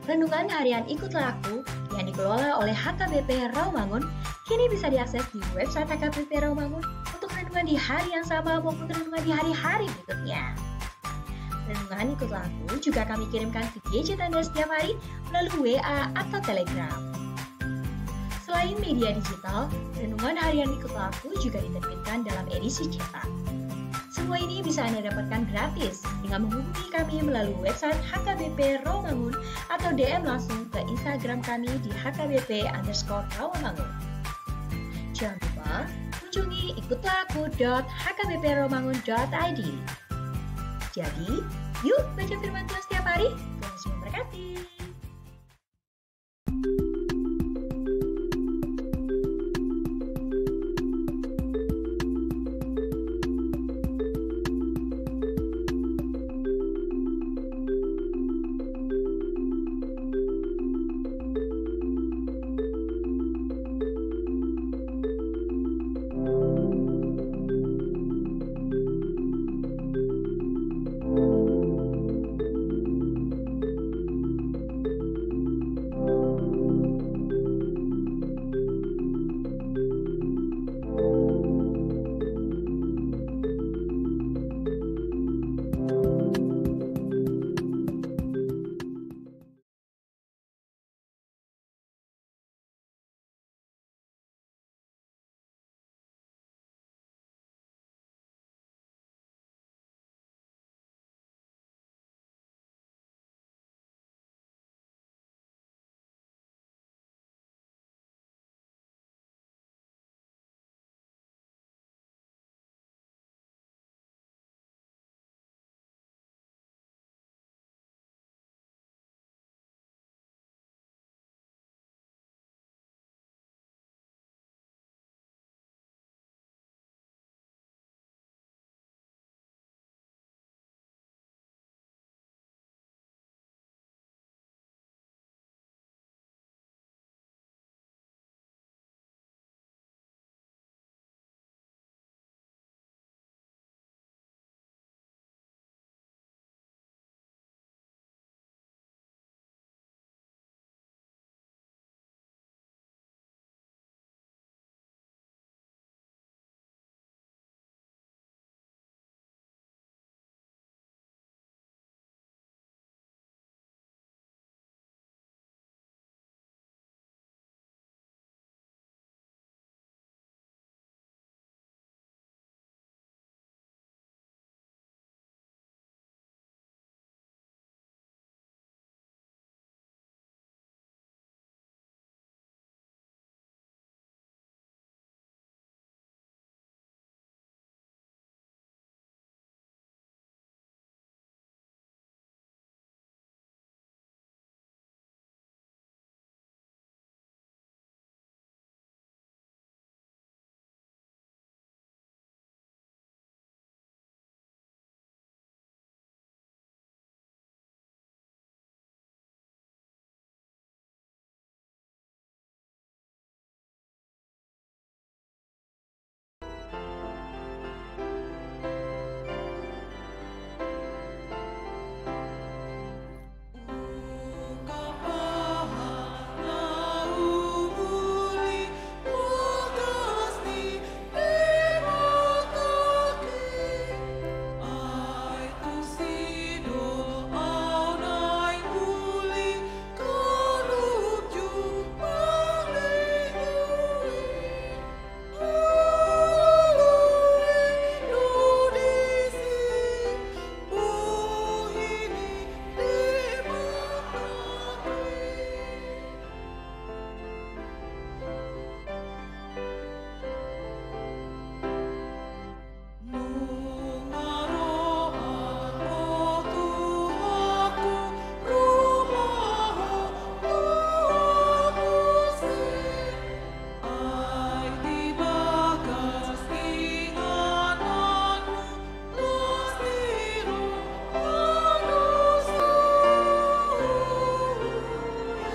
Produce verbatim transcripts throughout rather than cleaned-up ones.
Renungan harian Ikutlah Aku yang dikelola oleh H K B P Rawamangun kini bisa diakses di website H K B P Rawamangun untuk renungan di hari yang sama maupun renungan di hari-hari berikutnya. Renungan Ikutlah Aku juga kami kirimkan ke gadget Anda setiap hari melalui W A atau Telegram. Selain media digital, renungan harian Ikutlah Aku juga diterbitkan dalam edisi cetak. Semua ini bisa Anda dapatkan gratis dengan menghubungi kami melalui website H K B P Rawamangun atau D M langsung ke Instagram kami di H K B P underscore Rawamangun. Jangan lupa kunjungi ikutlah aku dot H K B P rawamangun dot I D. Jadi, yuk baca firman Tuhan setiap hari. Tuhan Yesus memberkati.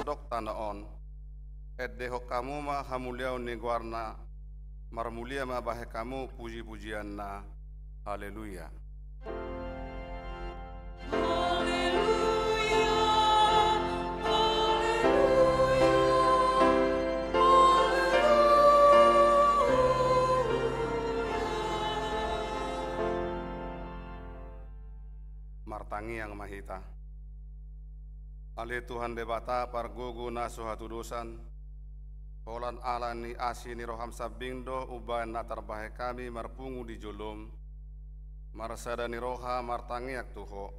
Dok tano on, endehon hamu ma hamuliaon ni goarna, marmulia ma bahen hamu puji-pujianna. Haleluya. Martangiang ma hita. Ale Tuhan Debata, pargogo na so hatudosan, holan ala ni asi ni roham sambing do umbahen na tarbahen hami marpungu di jolom, marsada ni roha martangiang tu Ho.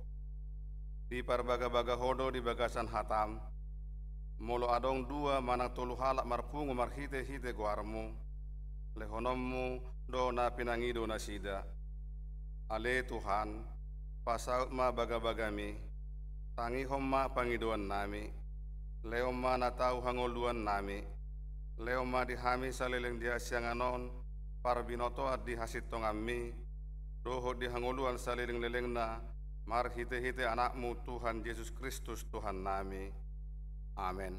Diparbagabaga Ho do di bagasan hatam. Molo adong dua manang tolu halak marpungu marhitehite goarmu, lehononmu do na pinangido nasida. Ale Tuhan, pasaut ma bagabagami, tangihon ma pangidoannami, lehon ma na tau hangoluannami, lehon ma di hami saleleng di hasiangan on parbinotoan di hasintonganmi, dohot di hangoluan saleleng-lelengna, marhitehite Anakmu Tuhan Jesus Kristus Tuhannami. Amen.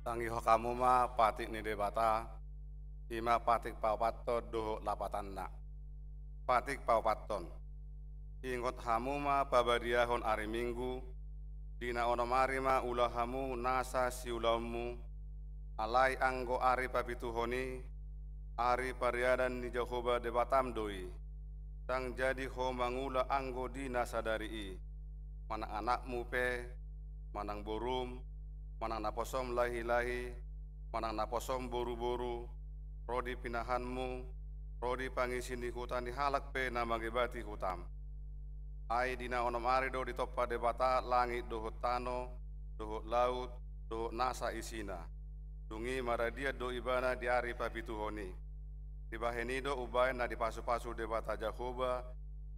Tangihon hamu ma patik ni Debata, i ma patik paopathon dohot lapatanna. Patik paopathon. Ingot hamu ma pabadiahon ari Minggu, di na onom ari ma ula hamu nasa siulaonmu, alai anggo ari papituhon i, ari parianan ni Jahowa Debatam do i, ndang jadi ho mangula anggo di na sadari i, manang anakmu pe, manang borum, manang naposom lahilahi, manang naposom boruboru, ro di pinahanmu, ro di pangisi ni huta ni halak pe na mangebati hutam. Ai di na onom ari do ditompa Debata langit dohot tano, dohot laut, dohot nasa isina. Dung i maradian do ibana di ari papituhon i. Dibahen i do umbahen na dipasupasu Debata Jahowa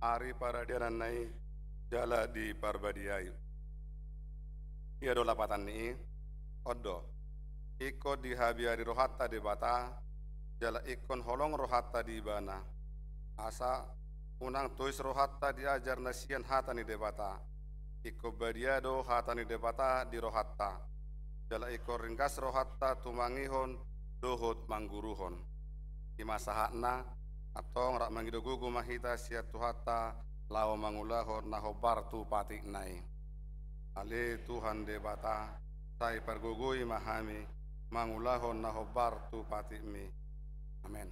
ari paradiananna i jala diparbadiai. Ia do lapatan ni i, on do. Ingkon dihabiari rohanta Debata, jala ingkon holong rohanta di Ibana. Asa unang tois rohanta di ajar na sian hata ni Debata. Ingkon badia do hata ni Debata di rohanta. Jala ingkon ringgas rohanta tumangihon dohot mangguruhon. I ma sahatna, antong rap mangido gogo ma hita sian Tuhanta, laho mangulahon na hombar tu patikna i. Ale Tuhan Debata, sai pargogoi ma hami mangulahon na hombar tu patikmi. Amen.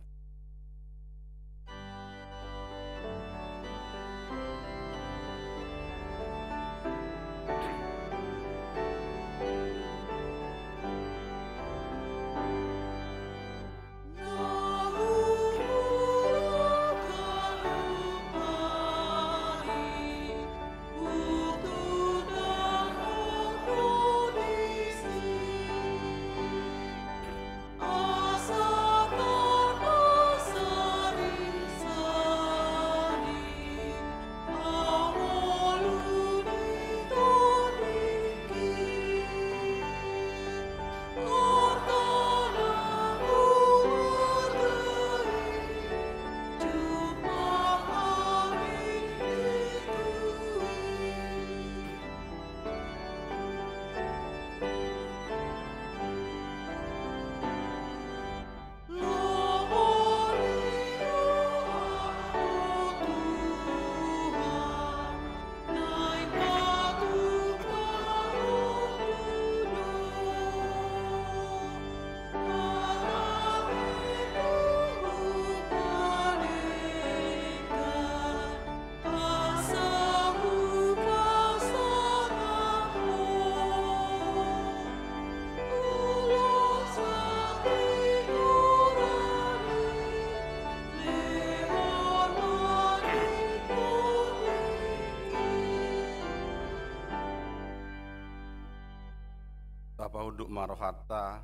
Tapaunduk ma rohanta,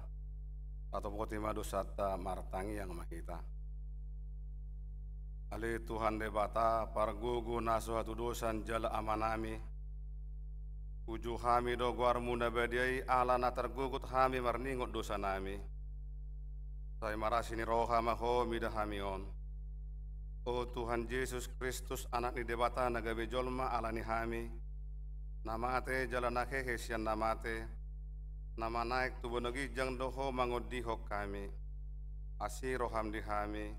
tatopoti ma dosanta, martangiang ma hita. Ale Tuhan Debata, pargogo na so hatudosan jala Amanami, puji hami do goarmu na badia i, ala na targogot hami marningot dosanami. Sai marasi ni roha ma Ho mida hami on. O Tuhan Jesus Kristus, Anak ni Debata na gabe jolma ala ni hami, na mate jala na hehe sian na mate, na manaek tu bona ginjang do Ho mangondihon hami. Asi roham di hami,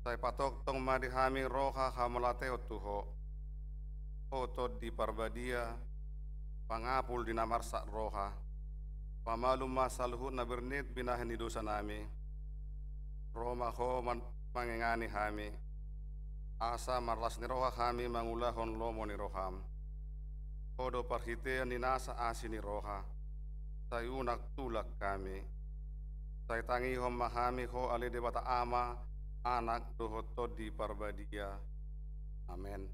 sai patongtong ma di hami roha hamauliateon tu Ho. Ho Tondi Parbadia, pangapul di na marsak roha, pamalum ma saluhut na bernit binahen ni dosanami. Ro ma Ho man-, mangingani hami, asa marlas ni roha hami mangulahon lomo ni roham. Ho do parhitean ni nasa asi ni roha, sai unang tulak hami. Sai tangihon ma hami Ho ale Debata Ama, Anak dohot Tondi Parbadia. Amen.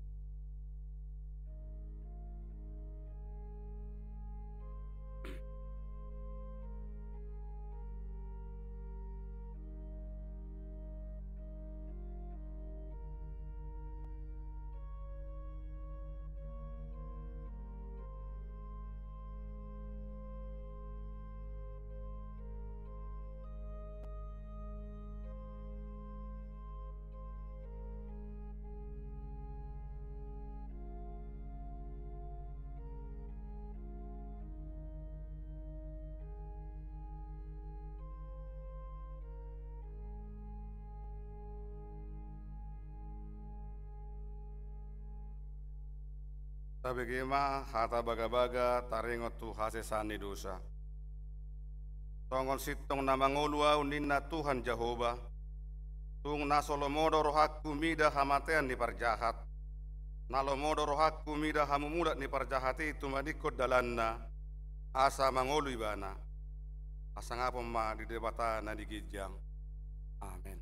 Tabege ma hata bagabaga taringot tu hasesaan ni dosa. Songon sintong na mangolu ahu ninna Tuhan Jahowa, tung na so lomo do rohangku mida hamatean ni parjahat, na lomo do rohangku mida hamumulat ni parjahat i tumaningkon dalanna, asa mangolu ibana. Hasangapon ma di Debata na di ginjang. Amen.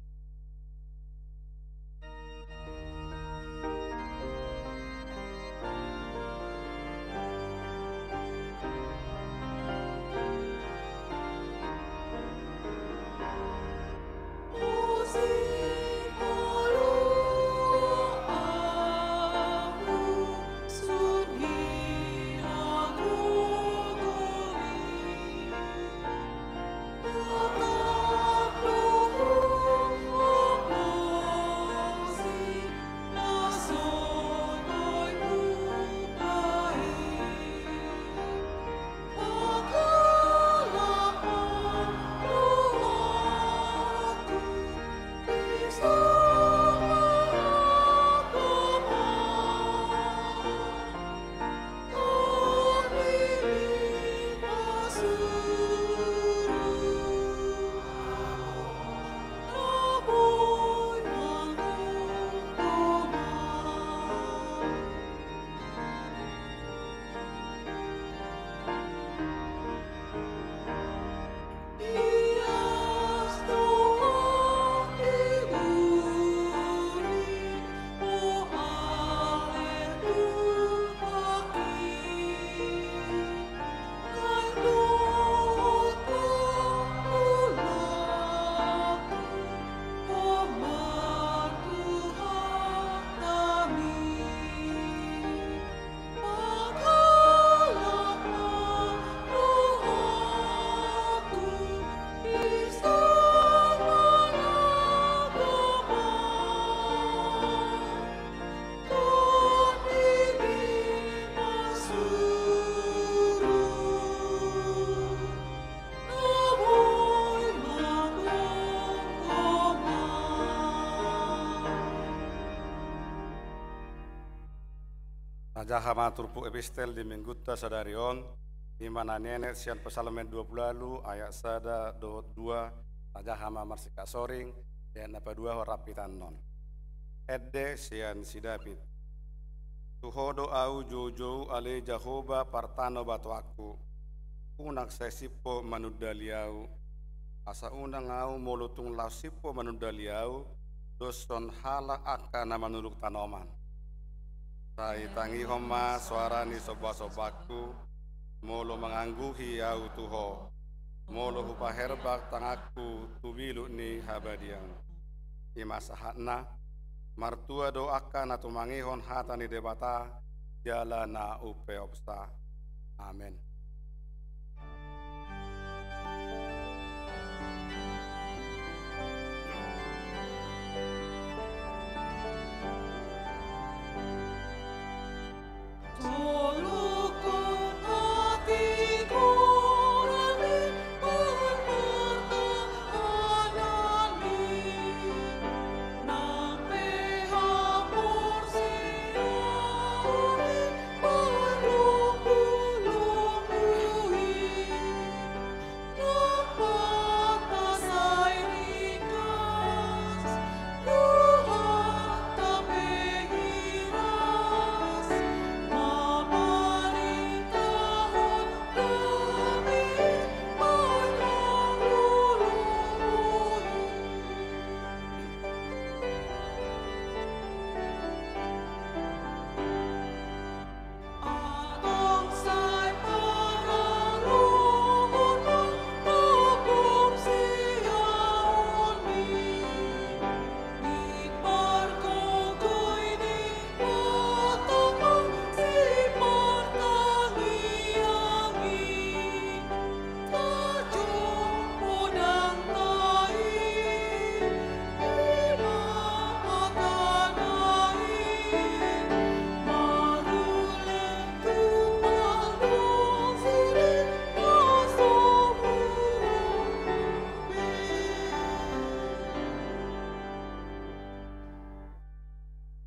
Tajaha ma turpuk epistel di minggunta sadari on, i ma na nienet sian Psalmen dua pulu ualu ayat sada dohot dua, tajaha ma marsingkat soring, di ayat na paduahon rap hita annon. Ende sian si David. Tu Ho do ahu joujou ale Jahowa partano batoanku. Unang sai simpo manundali ahu. Asa unang ahu molo tung laos simpo manundali ahu, doshon halak angka na manuluk tanoman. Sai tangihon ma soara ni sombasombaonku, molo mangangguhi ahu tu Ho, molo hupaherbang tanganku tu bilut ni habadiaon. I ma sahatna. Martua do angka na tumangihon hata ni Debata, jala na umpeopsa. Amen.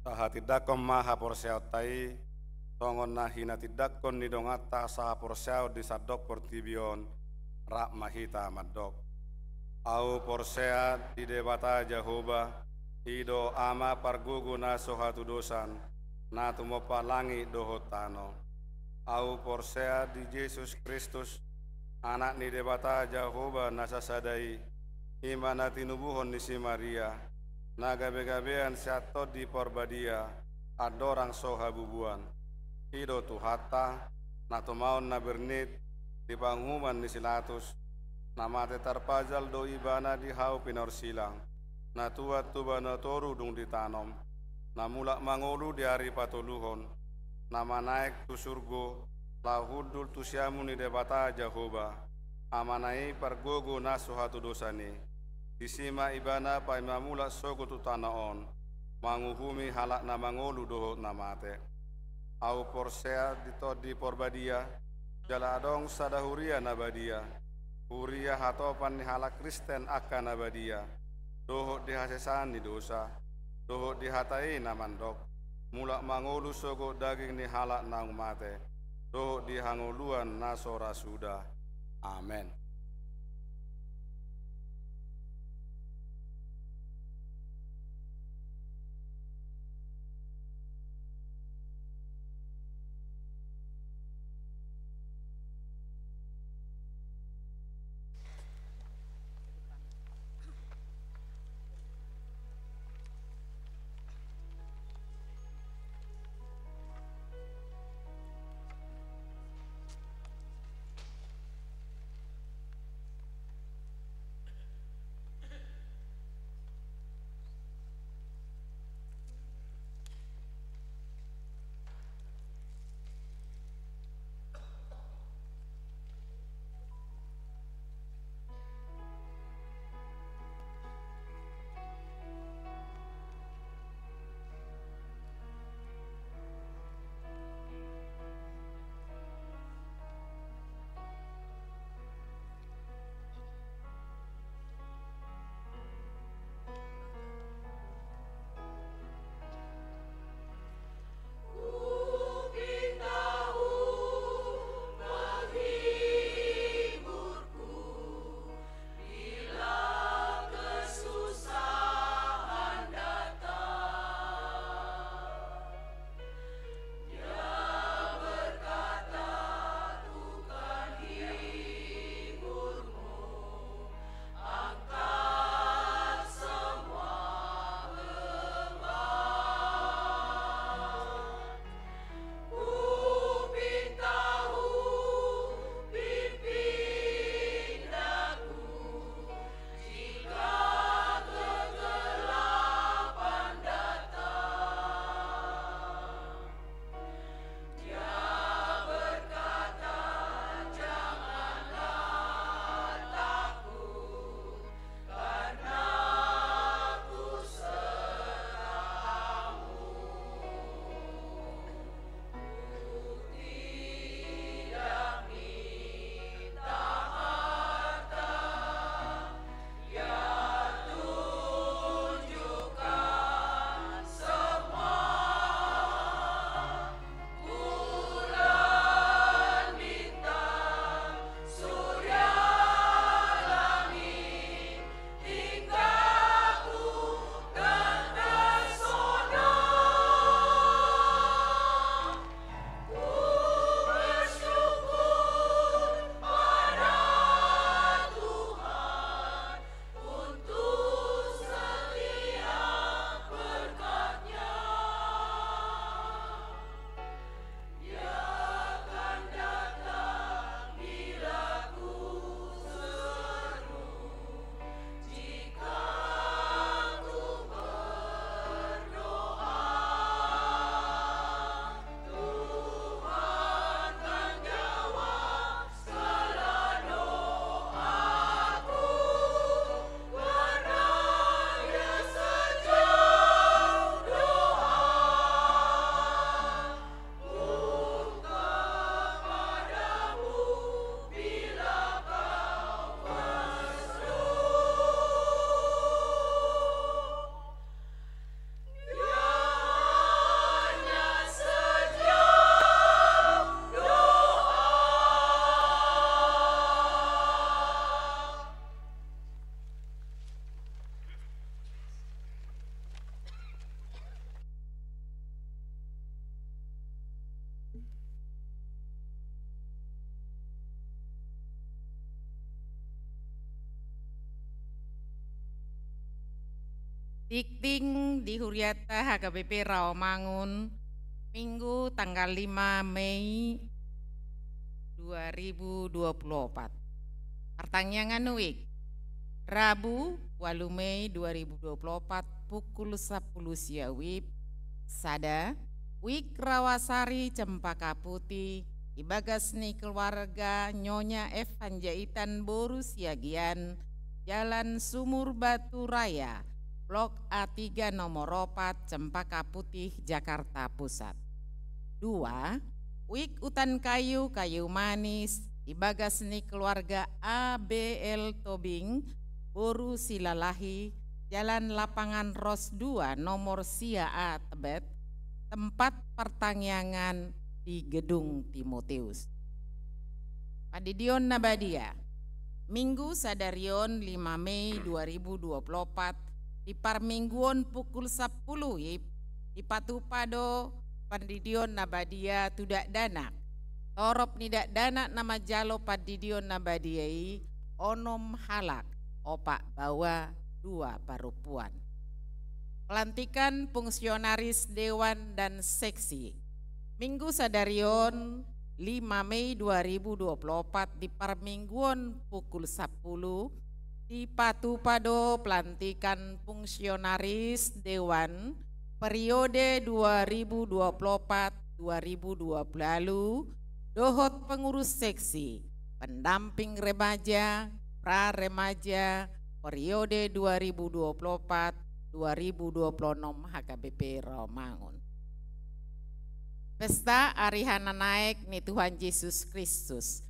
Tahatindangkon ma haporseaonta i, songon na hinatindangkon ni donganta sahaporseaon di sandok portibi on, rap ma hita mandok. Ahu porsea di Debata Jahowa, i do Ama pargogo na so hatudosan, na tumompa langit dohot tano. Ahu porsea di Jesus Kristus, Anak ni Debata Jahowa na sasada i, i ma na tinubuhon ni si Maria, na gabegabean sian Tondi Parbadia, andorang so habubuan. I do Tuhanta, na tumaon na bernit di panguhuman ni si Latus, na mate tarpajal do Ibana di hau pinorsilang, na tuat tu banua toru dung ditanom, na mulak mangolu di ari patoluhon, na manaek tu surgo, laho hundul tu siamun ni Debata Jahowa, Amana i pargogo na so hatudosan i. Disi ma Ibana paima mulak sogot tu tano on, manguhumi halak na mangolu dohot na mate. Ahu porsea di Tondi Parbadia, jala adong sada huria na badia, huria hatopan ni halak Kristen angka na badia, dohot di hasesaan ni dosa, dohot di hata i na mandok, mulak mangolu sogot daging ni halak naung mate, dohot di hangoluan na so ra suda. Amen. Dikting di hurianta H K B P Rawamangun, Minggu tanggal lima Mei dua ribu dua puluh opat. Partangiangan uik. Rabu, ualu Mei dua ribu dua puluh opat, pukul sampulu sia WIB. Sada, uik Rawasari Cempaka Putih, di bagas ni keluarga Nyonya F Panjaitan boru Siagian, Jalan Sumur Batu Raya, Blok A tiga nomor opat, Cempaka Putih, Jakarta Pusat. Dua, uik Utan Kayu, Kayu Manis, di bagas ni keluarga A B L Tobing, boru Silalahi, Jalan Lapangan Ros dua, nomor sia A, Tebet, tempat partangiangan di Gedung Timoteus. Pandidion na badia. Minggu sadari on, lima Mei dua ribu dua puluh opat, di parmingguon pukul sampulu WIB, dipatupa do pandidion na badia tu dakdanak. Torop ni dakdanak na manjalo pandidion na badia i, onom halak, opat baoa, dua parompuan. Pelantikan fungsionaris dewan dan seksi. Minggu sadari on, lima Mei dua ribu dua puluh opat, di parmingguon pukul sampulu, dipatupa do pelantikan fungsionaris dewan periode dua ribu dua puluh opat dua ribu dua puluh ualu, dohot pengurus seksi, pendamping remaja, pra remaja, periode dua ribu dua puluh opat dua ribu dua puluh enam H K B P Rawamangun. Pesta Ari Hananaek ni Tuhan Jesus Kristus.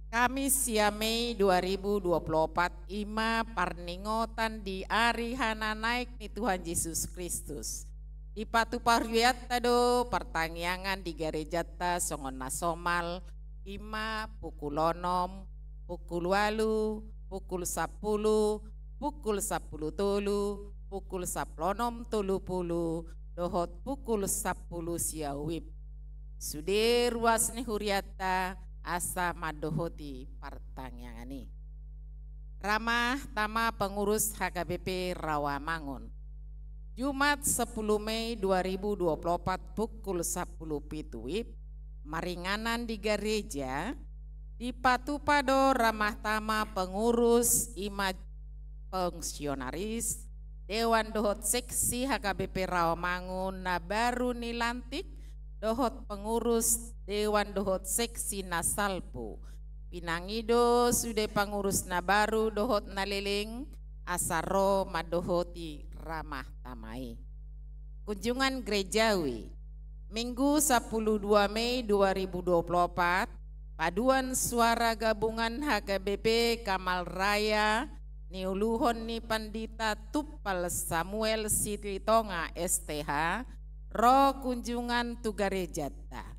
Kamis sia Mei dua ribu dua puluh opat, i ma parningotan di Ari Hananaek ni Tuhan Jesus Kristus. Dipatupa hurianta do partangiangan di garejanta songon na somal, i ma pukul onom, pukul ualu, pukul sampulu, pukul sampulu tolu, pukul sampulu onom tolu pulu, dohot pukul sampulu sia WIB. Sude ruas ni hurianta asa mandohoti partangiangan i. Ramah Tama Pengurus H K B P Rawamangun. Jumat sampulu Mei dua ribu dua puluh opat pukul sampulu pitu WIB, maringanan di gareja, dipatupa do Ramah Tama Pengurus, i ma fungsionaris dewan dohot seksi H K B P Rawamangun na baru nilantik, dohot pengurus dewan dohot seksi na salpu. Pinangido sude pangurus na baru dohot na leleng, asa ro mandohoti Ramah Tama i. Kunjungan gerejawi. Minggu sampulu dua Mei dua ribu dua puluh opat, paduan suara gabungan H K B P Kamal Raya, niuluhon ni Pandita Tumpal Samuel Silitonga S T H, ro kunjungan tu garejanta.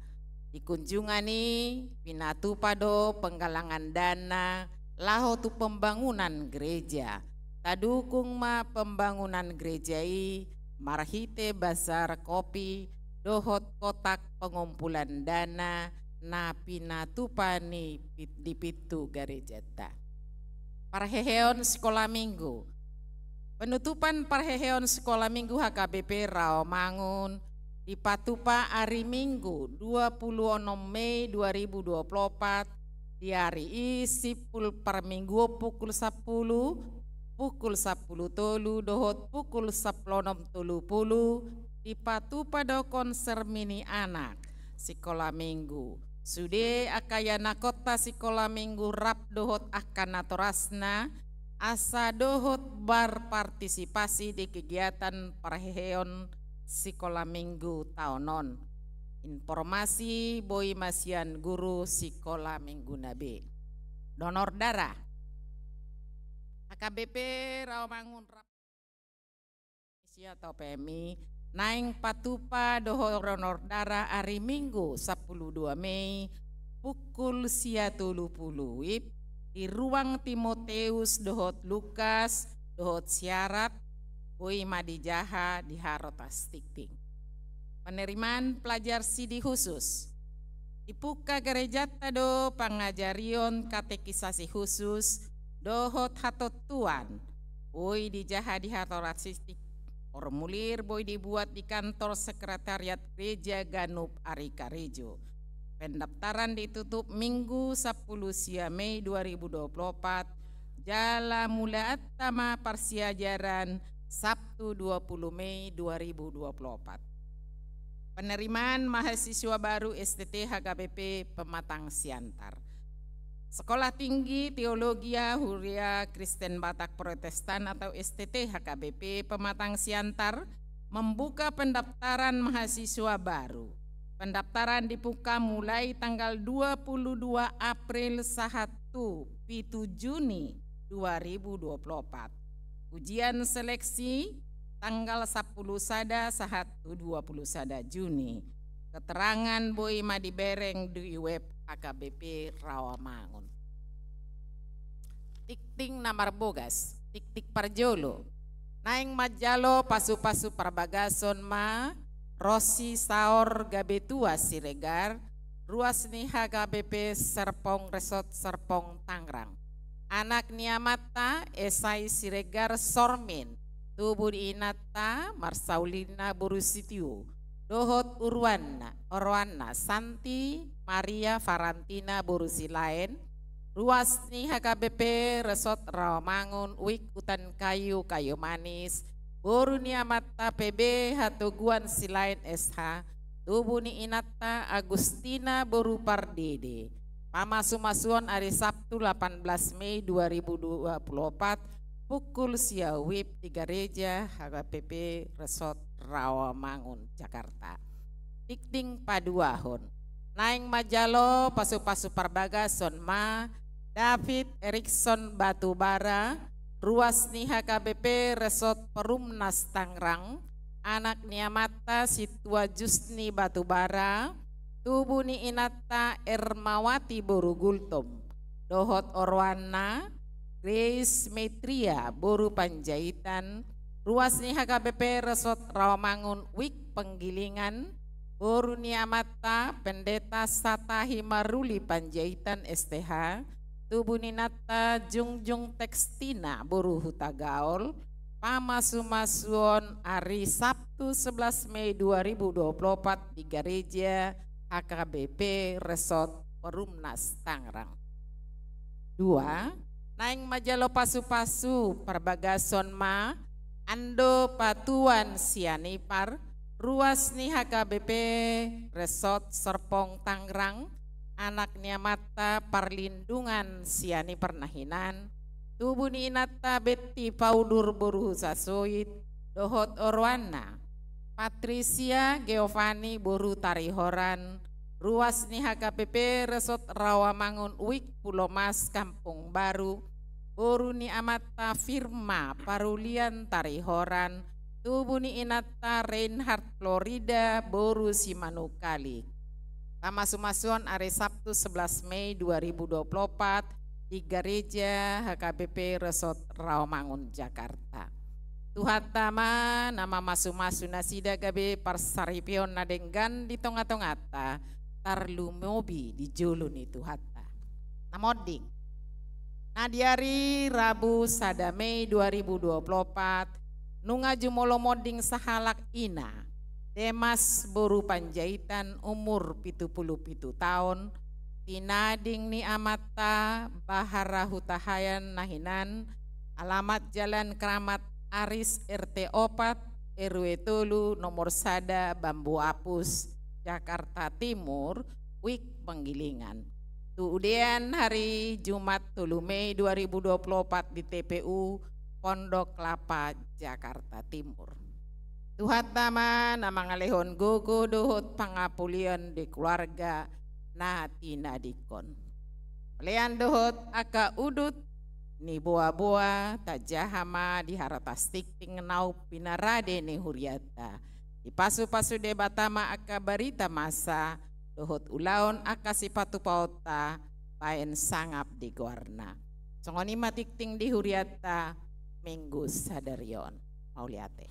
Di kunjungan i, pinatupa do penggalangan dana laho tu pembangunan gereja. Tadukung ma pembangunan gereja i marhite bazar kopi dohot kotak pengumpulan dana na pinatupa ni pit-, di pintu garejanta. Parheheon sikola minggu. Penutupan parheheon sikola minggu H K B P Rawamangun dipatupa ari Minggu, dua pulu onom Mei dua ribu dua pulu opat, di ari i simpul parmingguon pukul sampulu, pukul sampulu tolu dohot pukul sampulu onom tolu pulu, dipatupa do konser mini anak sikola minggu. Sude angka ianakhonta sikola minggu rap dohot angka natorasna, asa dohot marpartisipasi di kegiatan parheheon sikola minggu taon on. Informasi boi ma sian guru sikola minggu na be. Donor darah. H K B P Rawamangun rap Indonesia atau P M I, naeng patupa dohot donor darah ari Minggu, sampulu dua Mei, pukul sia tolu pulu WIB, di ruang Timoteus dohot Lukas, dohot syarat, boi ma dijaha di Harotas Tingting. Penerimaan pelajar sidi khusus. Dipungka garejanta do pangajarion katekisasi khusus dohot hatontuan, boi dijaha di Harotas Tingting, Formulir boi dibuat di kantor sekretariat gereja ganup ari karejo. Pendaftaran ditutup Minggu sampulu sia Mei dua ribu dua puluh opat, jala mulaanta ma parsiajaran Sabtu dua puluh Mei dua ribu dua puluh opat. Penerimaan mahasiswa baru S T T H K B P Pematang Siantar. Sekolah Tinggi Teologia Huria Kristen Batak Protestan atau S T T H K B P Pematang Siantar membuka pendaftaran mahasiswa baru. Pendaftaran dibuka mulai tanggal dua puluh dua April sahat tu pitu Juni dua ribu dua puluh opat. Ujian seleksi tanggal sampulu sada sahat tu dua puluh sada Juni. Keterangan boi ma dibereng di web H K B P Rawamangun. Tingting na marbogas, tingting parjolo. Naeng manjalo pasu-pasu parbagason ma Rosi Saor Gabetua Siregar, ruas ni H K B P Serpong Resort Serpong Tangerang. Anak ni amanta Esai Siregar Sormin, tubu ni inanta Marsaulina boru Sitio, dohot uruanna, oroanna Santi Maria Farantina boru Silaen, ruas ni H K B P Resort Rawamangun, Wik Utan Kayu, Kayu Manis, boru ni amanta P B Hatoguan Silaen S H, tubu ni inanta Agustina boru Pardede. Pamasu-masuon ari Sabtu delapan belas Mei dua ribu dua puluh opat, pukul sia wib di Gareja H K B P Resort Rawamangun, Jakarta. Tingting paduahon. Naeng manjalo pasu-pasu parbagason ma David Erikson Batubara, ruas ni H K B P Resort Perumnas Tangerang, anak ni amanta Situa Jusni Batubara, tubu ni inanta Ermawati boru Gultom, dohot oroanna Grace Metria boru Panjaitan, ruas ni H K B P Resort Rawamangun, Wik Penggilingan, boru ni amanta Pendeta Satahi Maruli Panjaitan S T H, tubu ni inanta Jungjung Tekstina boru Hutagaol, pamasu-masuon ari Sabtu sebelas Mei dua ribu dua puluh opat di Gareja H K B P Resort Perumnas Tangerang. Dua, naeng manjalo pasu-pasu parbagason ma Ando Patuan Sianipar, ruas ni H K B P Resort Serpong Tangerang, anak ni amanta Parlindungan Sianipar na hinan, tubu ni inanta Betti Paudur boru Husasoit, dohot oroanna Patricia Geovani boru Tarihoran, ruas ni H K B P Resort Rawamangun, Wik Pulomas Kampung Baru, boru ni amanta Firma Parulian Tarihoran, tubu ni inanta Reinhard Florida boru Simanukalik. Pamasu-masuon ari Sabtu sebelas Mei dua ribu dua puluh opat di Gareja H K B P Resort Rawamangun, Jakarta. Tuhanta ma na mamasu-masu nasida gabe parsaripeon na denggan di tonga-tonganta, tarlumobi di jolo ni Tuhanta. Na monding. Na di ari Rabu sada Mei dua ribu dua puluh opat, nunga jumolo monding sahalak ina, Demas boru Panjaitan, umur pitu pulu pitu taon, tinading ni amanta Bahara Hutahaean na hinan, alamat Jalan Keramat Aris, R T opat, R W tolu, nomor sada, Bambu Apus, Jakarta Timur, Wik Penggilingan. Tu udean hari Jumat tolu Mei dua ribu dua puluh opat di T P U Pondok Kelapa, Jakarta Timur. Tuhanta ma na mangalehon gogo dohot pangapulion di keluarga na tinadingkon. Mauliate dohot angka udut ni boa-boa tajaha ma di haratas tingting naung pinarade ni hurianta. Dipasu-pasu Debata ma angka barita masa dohot ulaon angka sipatupaonta baen sangap di goarna. Songon i ma tingting di hurianta Minggu sadari on. Mauliate.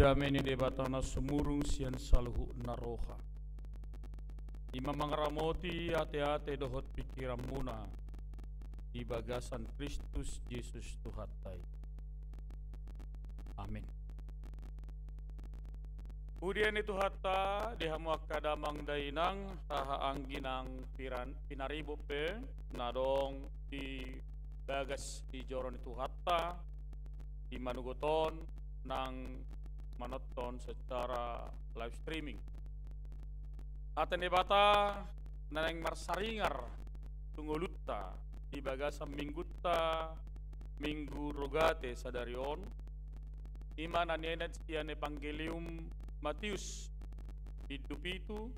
Dame ni Debata na sumurung sian saluhutna roha, i ma mangaramoti ateate dohot pingkiranmuna di bagasan Kristus Jesus Tuhanta i. Amin. Pujian ni Tuhanta di hamu angka damang dainang, haha anggi nang piran-, pinaribot pe na adong di bagas di joro ni Tuhanta, di manogot on nang manonton secara live streaming. Hata ni Debata na naeng marsaringar tu ngolunta di bagasan minggunta, Minggu Rogate sadari on, i ma na niainat sian Evangelium Matius, bindu pitu,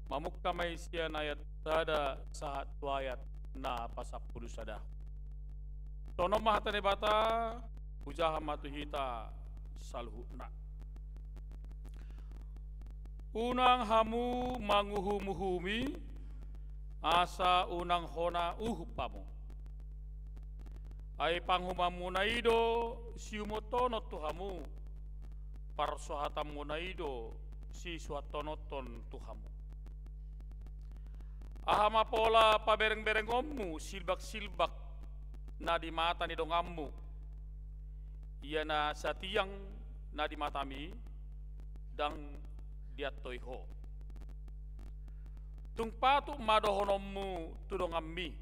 mamungka ma i sian ayat sada sahat tu ayat na pasampulu sada. Songon on ma hata ni Debata, hujaha ma tu hita saluhutna. Unang hamu manguhumuhumi, asa unang hona uhum hamu. Ai panguhumanmuna i do siuhuthononhon tu hamu, parsuhatanmuna i do sisuhathononhon tu hamu. Aha ma pola paberengberengonmu silbaksilbak na di mata ni donganmu, ia na satiang na di matami ndang diantoi ho? Tung patut ma dohononmu tu donganmi: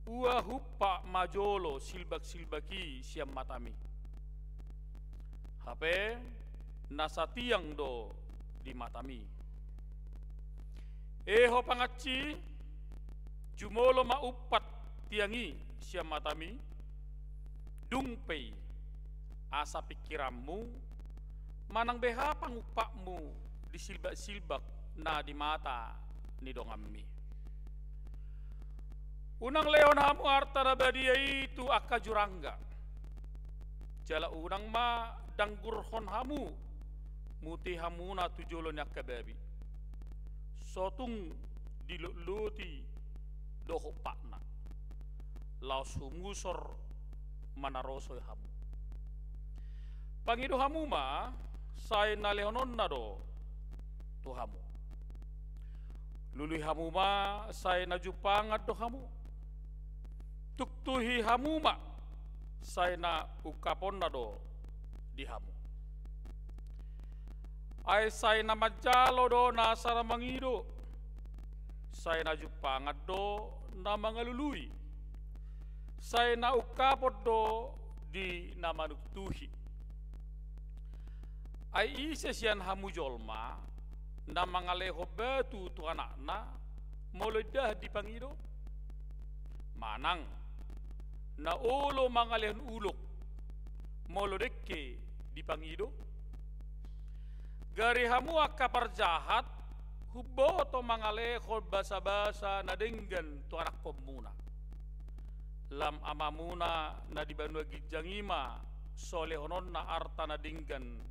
Ua humpat ma jolo silbaksilbak i sian matami, hape na satiang do di matami. E ho pangansi, jumolo ma umpat tiang i sian matami, dung pe i asa pingkiranmu manang beha pangumpatmu di silbaksilbak na di mata ni donganmi. Unang lehon hamu arta na badia i tu angka jurangga, jala unang ma danggurhon hamu muti hamuna tu jolo ni angka babi. So tung dilotloti do hompatna, laos humusor manarosoi hamu. Pangido hamu ma, sai na lehononna do tu hamu. Lului hamu ma, sai na jumpangan do hamu. Tuktuhi hamu ma, sai na ungkaponna do di hamu. Ai sai na manjalo do nasa na mangido, sai na jumpangan do na mangalului, sai na ungkapon do di na manuktuhi. Ai ise sian hamu jolma na mangalehon batu tu anakna, molo indahan dipangido? Manang na olo mangalehon ulok, molo dengke dipangido? Gari hamu angka parjahat, humboto mangalehon basabasa na denggan tu anakkonmuna. Lam Amamuna na di banua ginjang i ma so lehononna arta na denggan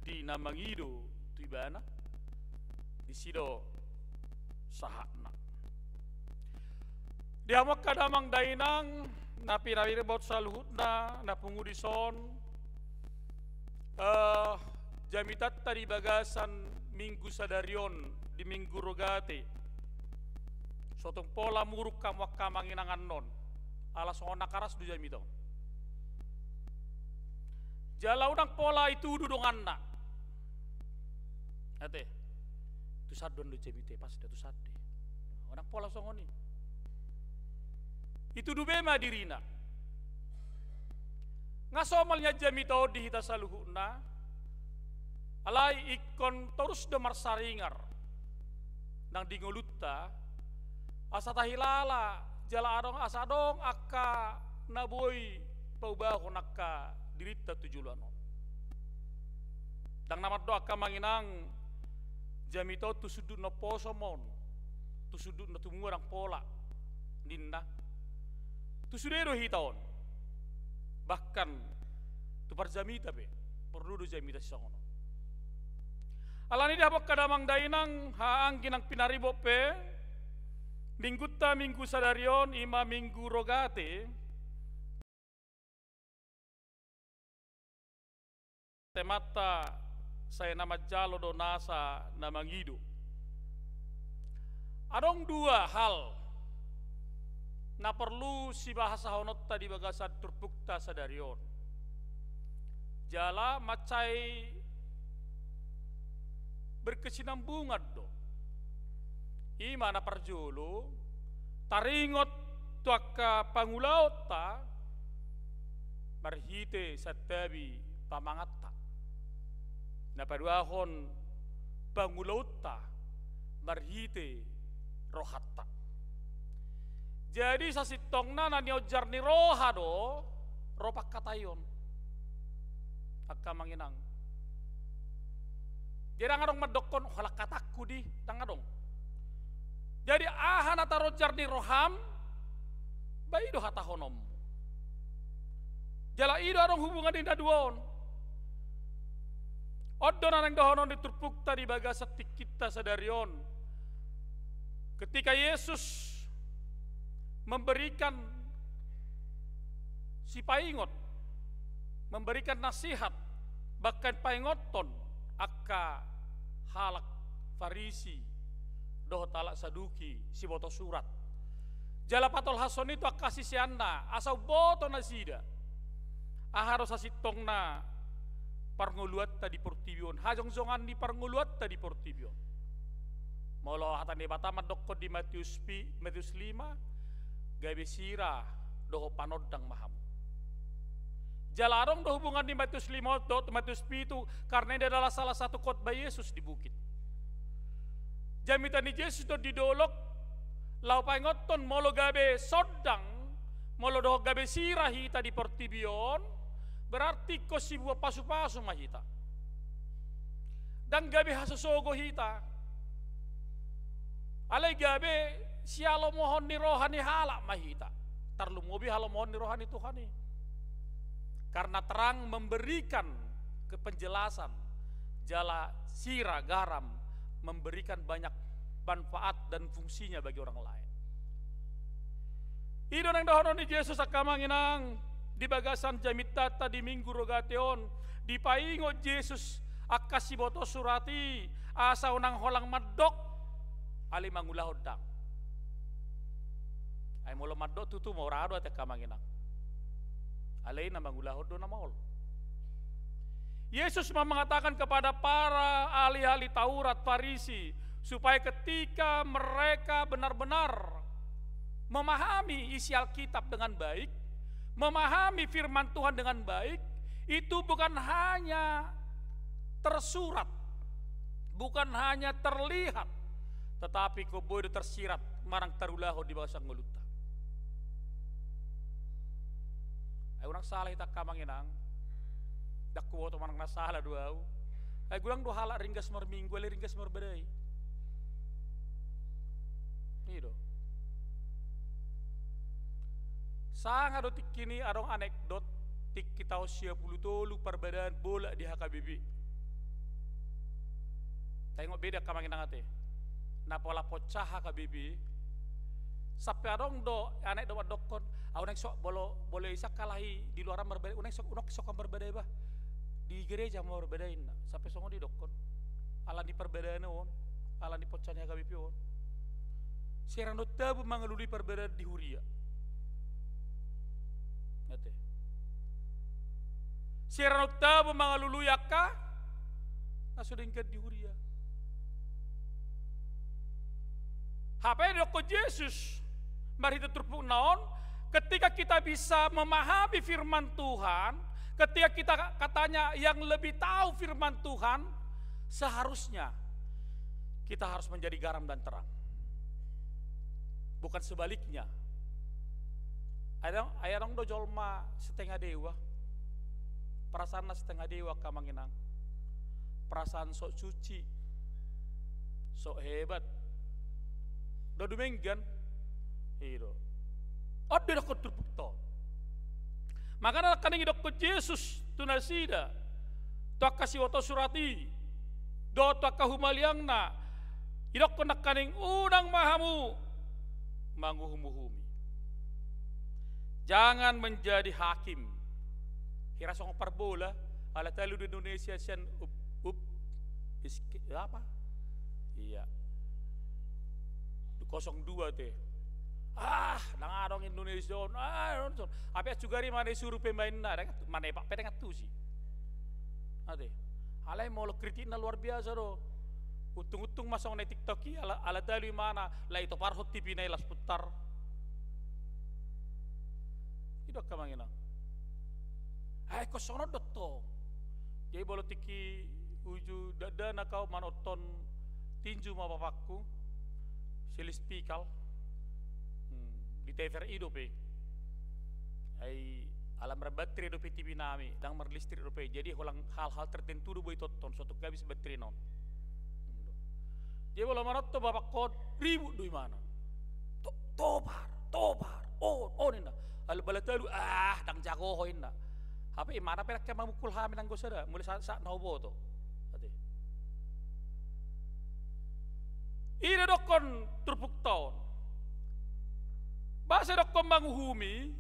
di na mangido tu ibana. Disi do sahatna. Di hamu angka damang dainang na pinaribot saluhutna na pungu dison, eh, jamitanta di bagasan minggu sadari on, di Minggu Rogate, so tung pola muruk hamu angka amang inang annon, ala songon na karas do jamita on. Jala unang pola itudu donganna ate, tu sandon do jamita i, pas do tu sandon. Unang pola songon i. Itudu be ma dirina. Nga somal nian jamita on di hita saluhutna, alai ingkon torus do marsaringar nang di ngolunta, asa tahilala jala adong, asa adong angka na boi paubahon angka dirinta tu joloan on. Ndang na mandok angka amang inang, jamita on tu sundut na umposo ma on, tu sundut na tumua ndang pola ninna. Tu sude do hita on. Bahkan tu parjamita pe porlu do jamita sisongon on. Alani i di hamu angka damang dainang, haha anggi nang pinaribot pe, minggunta minggu sadari on i ma Minggu Rogate. temanta sai na manjalo do nasa na mangido. Adong dua hal na porlu sibahasahononta di bagasan turpukta sadari on. Jala mansai berkesinambungan do. I ma na parjolo, taringot tu angka pangulaonta marhite santabi pamanganta. Na paduahon, pangulaonta marhite rohanta. Jadi sasintongna na nionjar ni roha do ro pangkataion, angka amang inang. Jadi ndang adong mandokkon, holan hatangku di, ndang adong. Jadi aha na taronjar ni roham, ba i do hatahononmu. Jala i do adong hubungan ni na dua on. On do na naeng dohonon ni turpukta di bagasan tingkinta sadari on. Ketika Yesus memberikan sipaingot, memberikan nasihat, bahkan paingothon angka halak Farisi dohot halak Saduki, siboto surat. Jala patolhashon i tu angka siseanna, asa umboto nasida aha do sasintongna parngoluanta di portibi on, hajongjongan ni parngoluanta di portibi on. Molo hata ni Debata mandokkon di Matius pi-, Matius lima, gabe sira dohot panondang ma hamu. Jala adong do hubungan ni Matius lima dohot Matius pitu, karena ini adalah salah satu khotbah Yesus di bukit. Jamita ni Jesus do di dolok, laho paingothon, molo gabe sondang, molo dohot gabe sira hita di portibi on, berarti ingkon sibuat pasupasu ma hita. Ndang gabe hasosogo hita. Alai gabe sihalomohon ni roha ni halak ma hita. Tarlumobi halomohon ni roha ni Tuhan i. Karena terang memberikan kepenjelasan, jala sira garam memberikan banyak manfaat dan fungsinya bagi orang lain. I do naeng dohonon ni Jesus, angka amang inang, di bagasan jamita di Minggu Rogate on, dipaingot Jesus angka siboto surat i, asa unang holan mandok, alai mangulahon ndang. Ai molo mandok tutu mora do ate, angka amang inang. Alai na mangulahon do na maol. Yesus ma mengatakan kepada para ahli-ahli Taurat, Farisi, supaya ketika mereka benar-benar memahami isi Alkitab dengan baik, memahami firman Tuhan dengan baik, itu bukan hanya tersurat, bukan hanya terlihat, tetapi ingkon boi do tersirat manang tarulahon di bagasan ngolunta. Ai unang sala hita, angka amang inang. Ndang huboto manang na sala do au. Ai godang do halak ringgas marminggu, alai ringgas marbadai. I do. Sanga do tingki ni adong anekdot, tingki taon sia pulu tolu parbadaan bolak di H K B P. Taingot be da, angka amang inang, ate. Na pola poncah H K B P, sampe adong do anak do mandokkon, au unang so, molo, molo i sangkalahi di luaran marbadai, unang so, unang so marbadai bah. Di gereja ma marbadai, ninna. Sampe songon i didokkon. Ala ni parbadaan on, ala ni poncah ni H K B P on. Sera nonta bo mangalului parbadaan di huria. Ate. Sera nonta bo mangalului angka na so denggan di huria. Hape didokkon Jesus marhite turpukna on, ketika kita bisa memahami firman Tuhan, ketika kita katanya yang lebih tahu firman Tuhan, seharusnya kita harus menjadi garam dan terang. Bukan sebaliknya. Ai adong, ai adong do jolma setengah dewa. Perasaanna setengah dewa, angka amang inang. Perasaan sok suci, sok hebat. Ndang dumenggan. I do. On do didokkon turpukta on. Makana nangkaning didokkon Jesus tu nasida, tu angka siboto surat i, dohot tu angka humaliangna, didokkon nangkaning unang ma hamu manguhum-uhumi. Jangan menjadi hakim. Hira songon parbola, Ala talu do Indonesia sian up, up, iske, apa? Iya. Kosong dua te. Ah, ndang adong Indonesia on. Ah, nonton. Ape sugari mana suruh pemainna, ndang atu, mana Pak Peteng atu si. Ate. Alai molo kritikna luar biasa do. Untung-untung masuk na TikTok i, ala, ala talu imana, lai toparhon T V na i las putar. I do angka amang inang. Ai, ingkon songon on do tong. Jadi molo tingki uju dakdanak au manonton tinju ma bapakku, si Lispikal. Hmm, di T V R I dope. Ai, ala marbatri dope T V nami, ndang marlistrik dope. Jadi holan hal-hal tertentu do boi tonton, so tung habis batrina on. Jadi molo manonton bapakku on, ribut do imana. To-, topar, topar, on, on ninna. Ala bala talu, ah, ndang jago ho ninna. Hape imana pe ndang mamukul hami nanggo sada, mulai sa-, saat na huboto. Ate. I do dokkon turpukta on. Boasa dokkon manguhumi,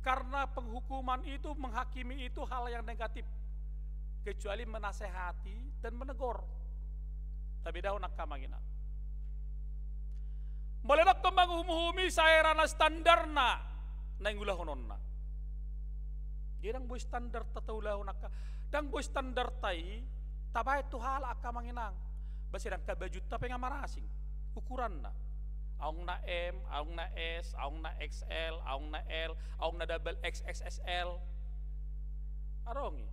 karena penghukuman itu, menghakimi itu hal yang negatif. Kecuali menasehati dan menegur. Tabedahon angka amang inang. Molo dokkon manguhumi, sai ra na standarna na ingulahononna. Jadi ndang boi standarta taulahon angka, ndang boi standarta i tabaen tu halak angka amang inang. Ba sai angka bajunta pe nga marasing ukuranna. Adong na M, adong na S, adong na X L, adong na L, adong na double X X X L. Adong i.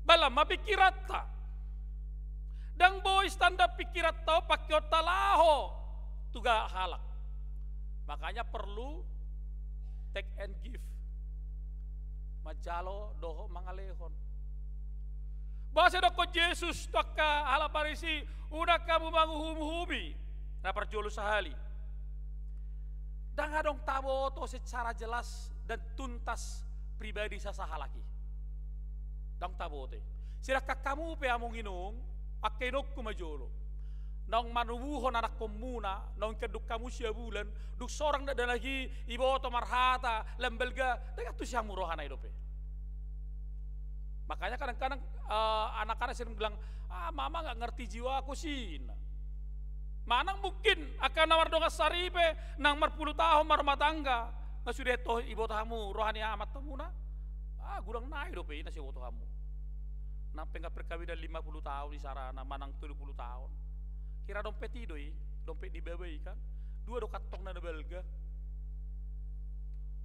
Ba lam ma pikiranta. Ndang boi standar pikiranta on pakeonta laho tu halak. Makanya perlu take and give. Manjalo dohot mangalehon. Boasa dokkon Jesus tu angka halak Parisi, unang hamu manguhum-uhumi, na parjolo sahali. Ndang adong taboto secara jelas dan tuntas pribadi sasahalak i. Ndang taboto i. Sedangkan hamu pe among inong, angka inongku ma jolo. Naung manubuhon anakkonmuna, naung ikandung hamu sia bulan, dung sorang dakdanak i, iboto marhata lam balga, ndang antusi hamu rohana i dope. Makanya kadang-kadang, eh, anak-anak sering bilang, "Ah, mama nggak ngerti jiwaku sih," nah. Manang mungkin angka na mardongan saripe, nang marpulu taon marrumah tangga, nga sude toho iboto hamu roha ni amantamuna. Ah, godang nai dope i na so iboto hamu. Nang pe nga perkawinan lima puluh taon isarana, manang tolu puluh taon. Hira dompet i do i, dompet ni baba i kan. Dua do kantongna na balga.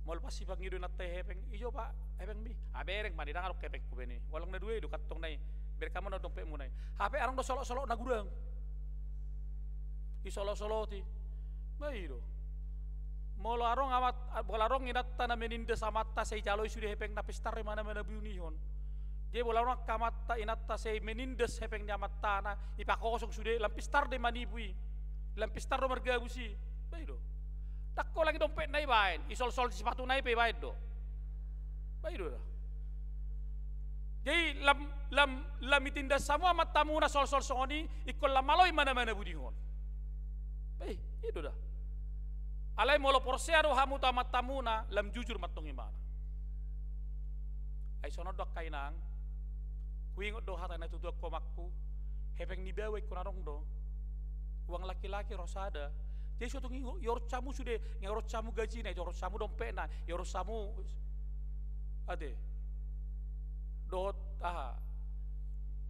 Molo pas ipangido inanta i hepeng, "Ijo, Pak, hepengmi?" "Ah, bereng ma i, ndang adong hepengku be," ninna i. "Holan na dua i do kantongna i. Bereng hamu na dompetmuna i." Hape adong do solot-solot na godang. Isolot-soloti. Ba i do. Molo adong amat, molo adong inanta na menindas amanta, sai jalo i sude hepengna, pistar do imana manabuhon. Jadi molo adong angka amanta inanta sai menindas hepeng ni amantana, ipakosong sude, lam pistar do i manipu i. Lam pistar do margabus i. Ba i do. Ndang holan i dompetna i ibaen, isolsol sipatuna i pe ibaen do. Ba i do da. Jadi lam, lam, lam itindas hamu amantamuna solsol songon i, ingkon lam malo i manamanabuhon. Ba i, i do da. Alai molo porsea do hamu tu amantamuna, lam jujur ma antong imana. Ai songon on do angka inang, huingot do hata ni natuatuangku, hepeng ni baba ingkon adong do. Uang laki-laki ro sada. Jadi so tung i, iurus hamu sude, nga iurus hamu gajina, iurus hamu dompetna, iurus hamu, ate. Dohot aha?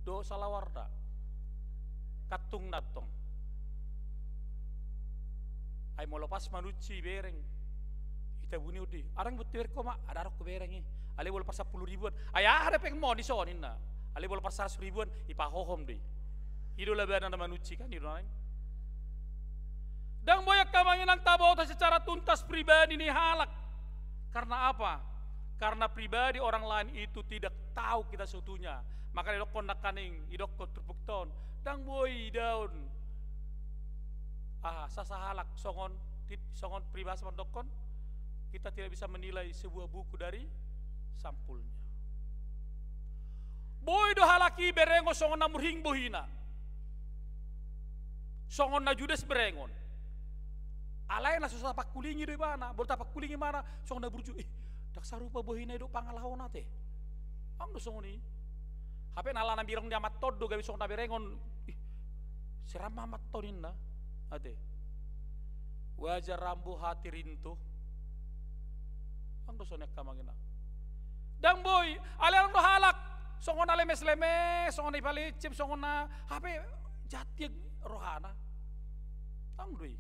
Dohot salawarna. Kantungna antong. Ai molo pas manunsi bereng. Itabuni on do i. Adong i, bereng ho ma, ndang adong hubereng i. Alai molo par sampulu ribuan. Ai aha do hepengmon dison ninna. Alai molo par saratus ribuan, ipahohom do i. I do labana na manunsi kan, i do na lain. Ndang boi angka amang inang taboto secara tuntas pribadi ni halak. Karena apa? Karena pribadi orang lain itu tidak tahu kita seutuhnya. Makana didokkon nangkaning, didokkon turpukta on. Ndang boi idaon. Aha, sasahalak songon, ti-, songon peribahasa mandokkon, kita tidak bisa menilai sebuah buku dari sampulnya. Boi do halak i berengon songon na murhing bohina. Songon na judes berengon. Alai na so tapangkulingi do ibana, molo tapangkulingi ibana, songon na burju, "Ih, ndang sarupa bohina i dohot pangalahona te." Ndang do songon i. Hape na alana birong ni amanton do gabe songon na berengon. Ih, serang ma amanton ninna. Ate. Wajar rambu hati rintu. Ndang do songon i angka amang inang. Ndang boi, alai adong do halak songon na lemes-lemes, songon na ipalecep, songon na hape jattian rohana. Ndang do i.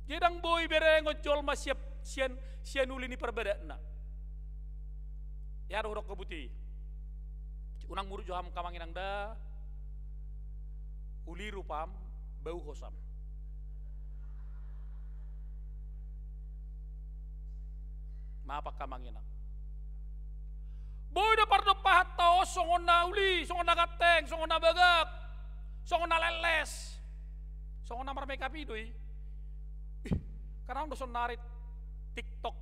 Jadi ndang boi berengon jolma siap sian, sian uli ni parbadatna. Ia do hudok kabut i. Unang muruk jo hamu angka amang inang da. Uli rupam, bau hosam. Maaf angka amang inang. Boi do pardompahan ta on songon na uli, songon na ganteng, songon na bagak, songon na leles, songon na marmakeup i do i. Ih, karena adong do saonari TikTok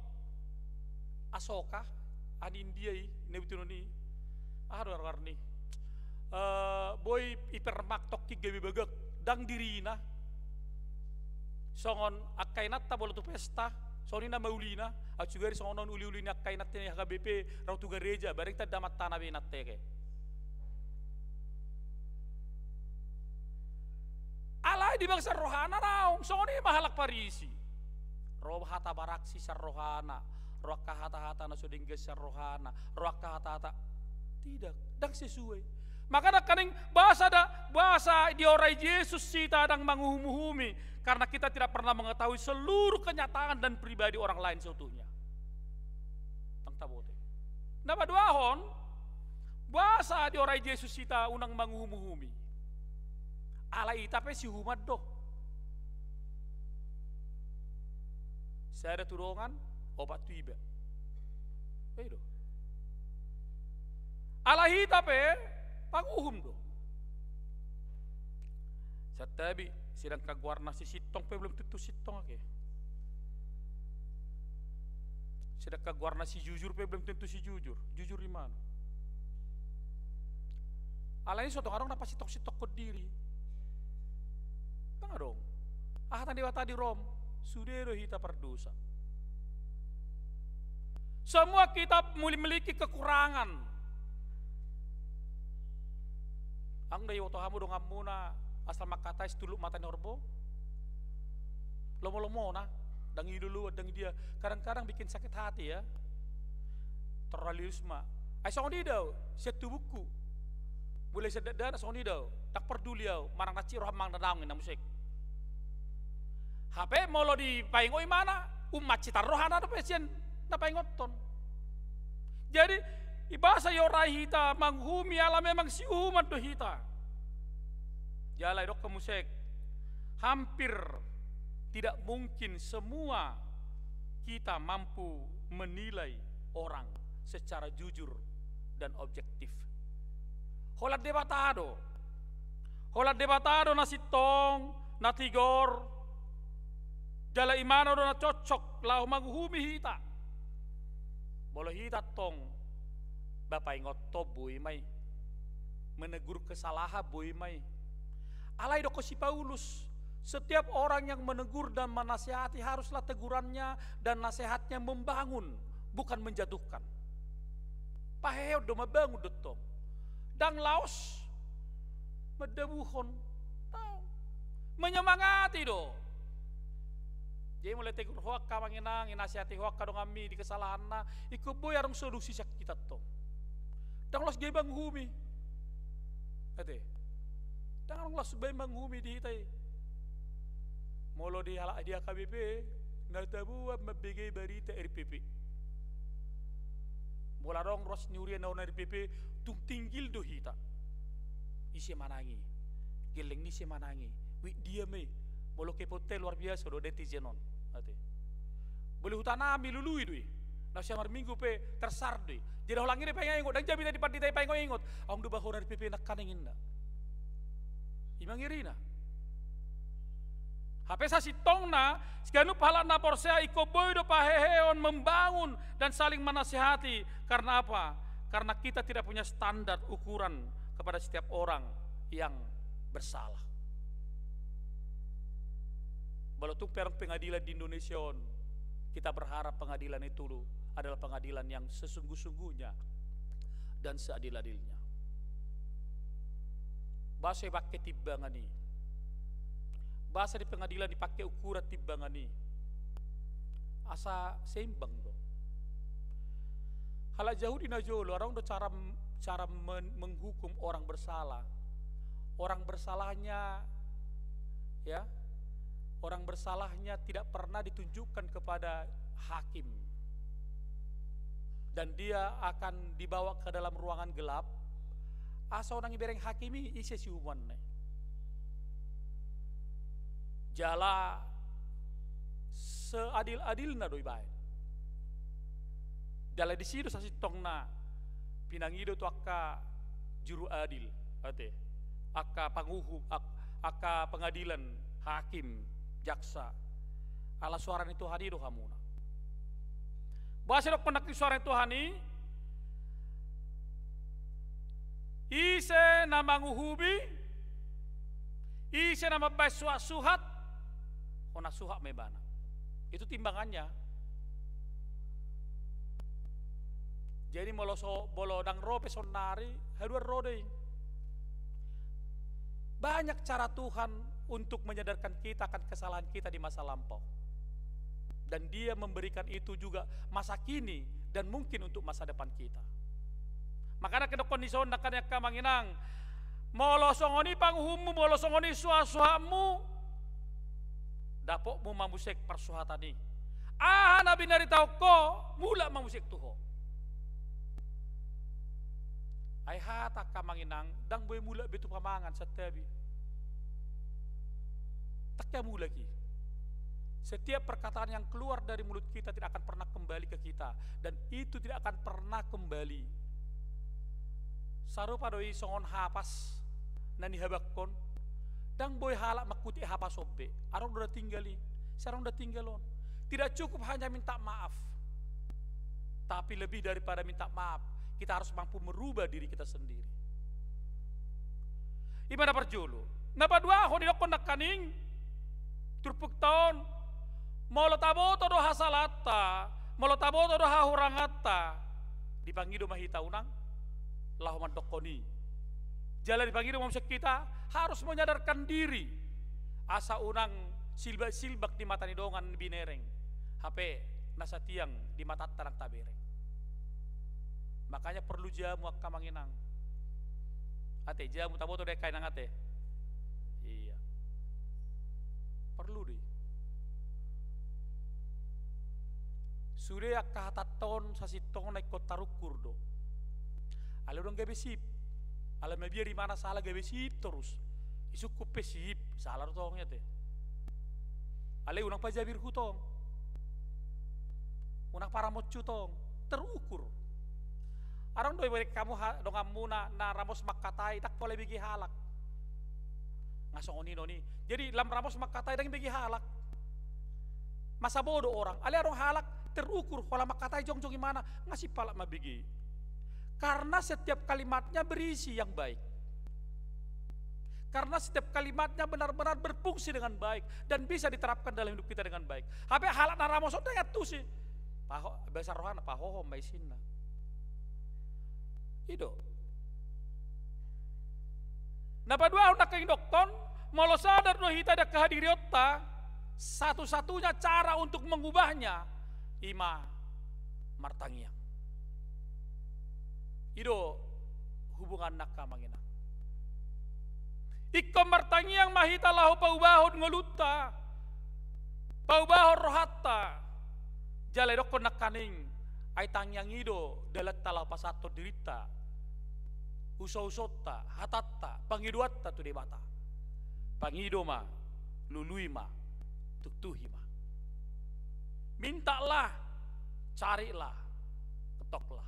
Asoka, anak India i, na ibutuhon i. Aha do arni? Eh, boi ipermak tongkin gabe bagak, ndang dirina. Songon angka inanta molo tu pesta, songon i nama ulina, au sugari songon on uli-uli ni angka inanta ni H K B P, ro tu gareja, bareng tanda mantana be inanta i ke. Alai di bagasan rohana naung, songon i ma halak Parisi. Ro hata baraksi sian rohana, ro angka hata-hata na so denggan sian rohana, ro angka hata-hata. Tidak, ndang sesuai. Maka nangkaning boasa da, boasa diorai Jesus hita ndang manguhum-uhumi, karena kita tidak pernah mengetahui seluruh kenyataan dan pribadi orang lain seutuhnya. Ndang taboto. Na paduahon, boasa diorai Jesus hita unang manguhum-uhumi? Alai hita pe siuhuman do. Sada tu dongan, opat tu iba. Pe do. Alai hita pe panguhum do. Santabi, sedangkan goarna si sintong pe belum tentu sintong ake. Sedangkan goarna si jujur pe belum tentu si jujur. Jujur di mana? Alai so tong adong na pasintong-sintongkon diri. Ndang adong. Aha hata ni Debata di Rom? Sude do hita pardosa. Semua kita memiliki kekurangan. Ndang diboto hamu donganmuna asal mangkatai situluk mata ni horbo? Lomo-lomona, ndang i loloan, ndang i dia. Kadang-kadang bikin sakit hati ya. Terlalu ma. Ai songon i do au, sian tubungku. Mulai sian dakdanak songon i do au. Ndang parduli au, manang na ciek roham manang na naung ninna muse. Hape molo dipaingot ibana, ummansitang rohana dope sian na paingothon. Jadi, boasa diorai hita manguhumi ala memang siuhuman do hita. Jala didok hamu muse, hampir tidak mungkin semua kita mampu menilai orang secara jujur dan objektif. Holan Debata do. Holan Debata do na sintong, na tigor, jala ibana do na cocok laho manguhumi hita. Molo hita tong, ba paingothon boi ma i. Menegur kesalahan boi ma i. Alai didok si Paulus, setiap orang yang menegur dan menasihati haruslah tegurannya dan nasihatnya membangun, bukan menjatuhkan. Paheheon do, mambangun do tong. Ndang laos mandabuhon. Tong. Menyemangati do. Jadi molo tegur ho angka amang inang, inasihati ho angka donganmi di kesalahanna, ingkon boi adong solusi sian hita tong. Ndang laos gabe manguhumi. Ate. Ndang adong laos gabe manguhumi di hita i. Molo di halak di H K B P, na taboan mambege barita R P P. Molo adong ruas ni huria na hona R P P, tung tinggil do hita. Ise manang i? Gelleng ni ise manang i? Wit dia ma i? Molo kepote luar biasa do netizen on. Ate. Molo huta nami Lului do i. Na sian marminggu pe tersar do i. Jadi holan i do paingot-ingot, ndang jamita di pandita i paingot-ingot. Adong do ba hona R P P nangkaning ninna. I ma ngeri na. Hape sasintongna, siganup halak na porsea ingkon boi do paheheon, membangun dan saling menasihati. Karena apa? Karena kita tidak punya standar ukuran kepada setiap orang yang bersalah. Molo tung pe adong pengadilan di Indonesia on, kita berharap pengadilan itu adalah pengadilan yang sesungguh-sungguhnya. dan seadil-adilnya. Boasa dipake timbangan i? Boasa di pengadilan dipake ukuran timbangan i? Asa seimbang do. Halak Jahudi na jolo, adong do cara, cara men-, menghukum orang bersalah. Orang bersalahnya, ya, orang bersalahnya tidak pernah ditunjukkan kepada hakim. Dan dia akan dibawa ke dalam ruangan gelap, asa unang dibereng hakim i ise siumuanna i. Jala seadil-adilna do dibaen. Jala disi do sasintongna pinangido tu angka juru adil, ate, angka panguhum, ak-, angka pengadilan, hakim, jaksa. Ala suara ni Tuhan i do hamuna. Boasa didokkon nangkin suara ni Tuhan i? Ise na manguhumi, ise na mambaen suhat-suhat, hona suhat ma ibana. Itu timbangannya. Jadi molo so, molo ndang ro pe saonari, haduan ro do i. Banyak cara Tuhan untuk menyadarkan kita akan kesalahan kita di masa lampau. Dan Dia memberikan itu juga masa kini dan mungkin untuk masa depan kita. Makana didokkon dison, angka amang inang, molo songon i panguhummu, molo songon i suhat-suhatmu, dapotmu ma muse parsuhatan i. Aha na binaritahon ho, mulak ma muse tu ho. Ai hata, angka amang inang, ndang boi mulak be tu pamangan, santabi. Ndang hea mulak i. Setiap perkataan yang keluar dari mulut kita tidak akan pernah kembali ke kita, dan itu tidak akan pernah kembali. Sarupa do i songon hapas na nihabanghon. Ndang boi halak mangkutik hapas on be. Adong do na tinggal i. Sai adong do na tinggal on. Tidak cukup hanya minta maaf. Tapi lebih daripada minta maaf, kita harus mampu merubah diri kita sendiri. I ma na parjolo. Na paduahon, didokkon nangkaning turpukta on, molo taboto do hasalanta, molo taboto do hahuranganta, dipangido ma hita unang laho mandokkon i. Jala dipangido ma muse hita harus menyadarkan diri, asa unang silbak-silbak di mata ni dongan binereng, hape na satiang di matanta ndang tabereng. Makanya perlu jamu, angka amang inang. Ate, jamu taboto do, angka inang, ate? Iya. Perlu do i. Sude angka hatanta on sasintongna ingkon tarukur do. Alai unang gabe sip. Alai mabiar imana sala gabe sip torus. Isungkun pe sip, sala do tong i, ate. Alai unang pajabirhu tong. Unang paramonhu tong. Terukur. Adong do ibereng hamu ha-, donganmuna na ramos mangkatai, ndang pola dibege halak. Nga songon i do i. Jadi lam ramos mangkatai ndang dibege halak. Masa bodoh orang. Alai adong halak terukur, holan mangkatai jongjong imana, nga simpalak mambege. Karena setiap kalimatnya berisi yang baik. Karena setiap kalimatnya benar-benar berfungsi dengan baik dan bisa diterapkan dalam hidup kita dengan baik. Hape halak na ramos on ndang antusi. Paho-, bahasa rohana, pahohom ma isinna. I do. Na paduahon, nangkin didokkon, molo sadar do hita di angka hadirionta, satu-satunya cara untuk mengubahnya, i ma martangiang. I do hubunganna, angka amang inang. Ingkon martangiang ma hita laho paubahon ngolunta, paubahon rohanta. Jala didokkon nangkaning, ai tangiang i do dalanta laho pasahathon dirinta, uso-usonta, hatanta, pangidoanta tu Debata. Pangido ma, lului ma, tuktuhi ma. Mintalah, carilah, ketoklah.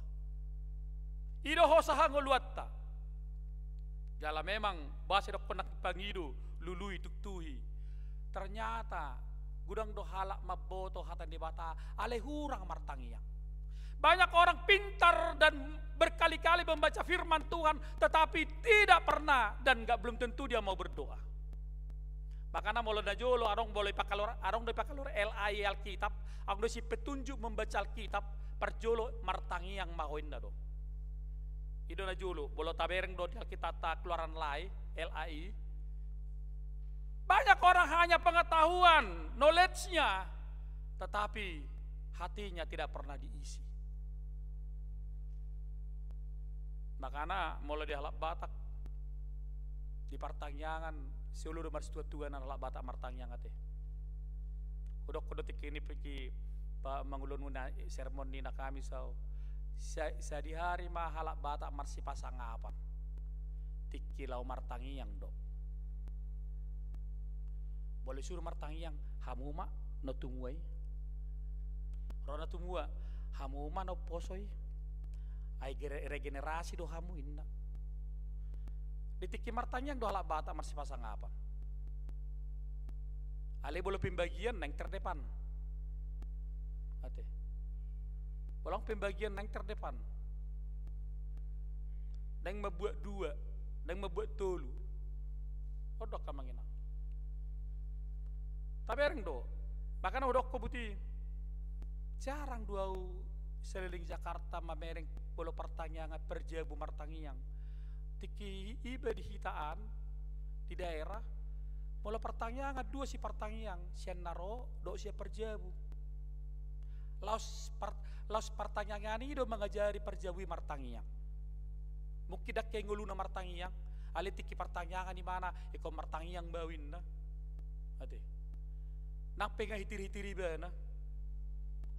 I do hosa hangoluanta. Jala memang, boasa didokkon nangkin pangido, lului, tuktuhi. Ternyata, godang do halak mamboto hata ni Debata, alai hurang martangiang. Banyak orang pintar dan berkali-kali membaca firman Tuhan, tetapi tidak pernah dan nggak, belum tentu dia mau berdoa. Makana molo na jolo, adong molo dipakaluar, adong do dipakaluar L A I Alkitab, adong do disi petunjuk membaca Alkitab, parjolo martangiang ma ho, inna do. najolo, molo tabereng do di Alkitab ta Keluaran Lai, L A I. Banyak orang hanya pengetahuan, knowledge-nya, tetapi hatinya tidak pernah diisi. Makana molo di halak Batak, di partangiangan, solu do marsituatuanan halak Batak martangiang ate. Hudok do tingki ni piki pa mangulon na sermon ni na kami sau. Sa-, sadihari ma halak Batak marsipasangapan. Tingki laho martangiang do. Molo suru martangiang, hamu ma na tumua i. Ro na tumua, hamu ma na umposo i. Ai gere-, regenerasi do hamu inna. Di tingki martangiang do halak Batak marsipasangapan. Alai molo pembagian naeng terdepan. Ate. Molo pembagian naeng terdepan. Naeng mambuat dua, naeng mambuat tolu. Odok amang inang. Tabereng do. Makana hudok ho buti. Jarang do au saleleng Jakarta mamereng molo partangiangan parjabu martangiang. Tingki iba di hita an, di daerah, molo partangiangan dua sipartangiang, sian na ro dohot sian parjabu. Laos par-, laos partangiangan i do mangajari parjabu i martangiang. Mungkin ndang hea ngoluna martangiang, alai tingki partangiangan ibana, ingkon martangiang ma au inna. Ate. Nang pe nga hitir-hitir ibana.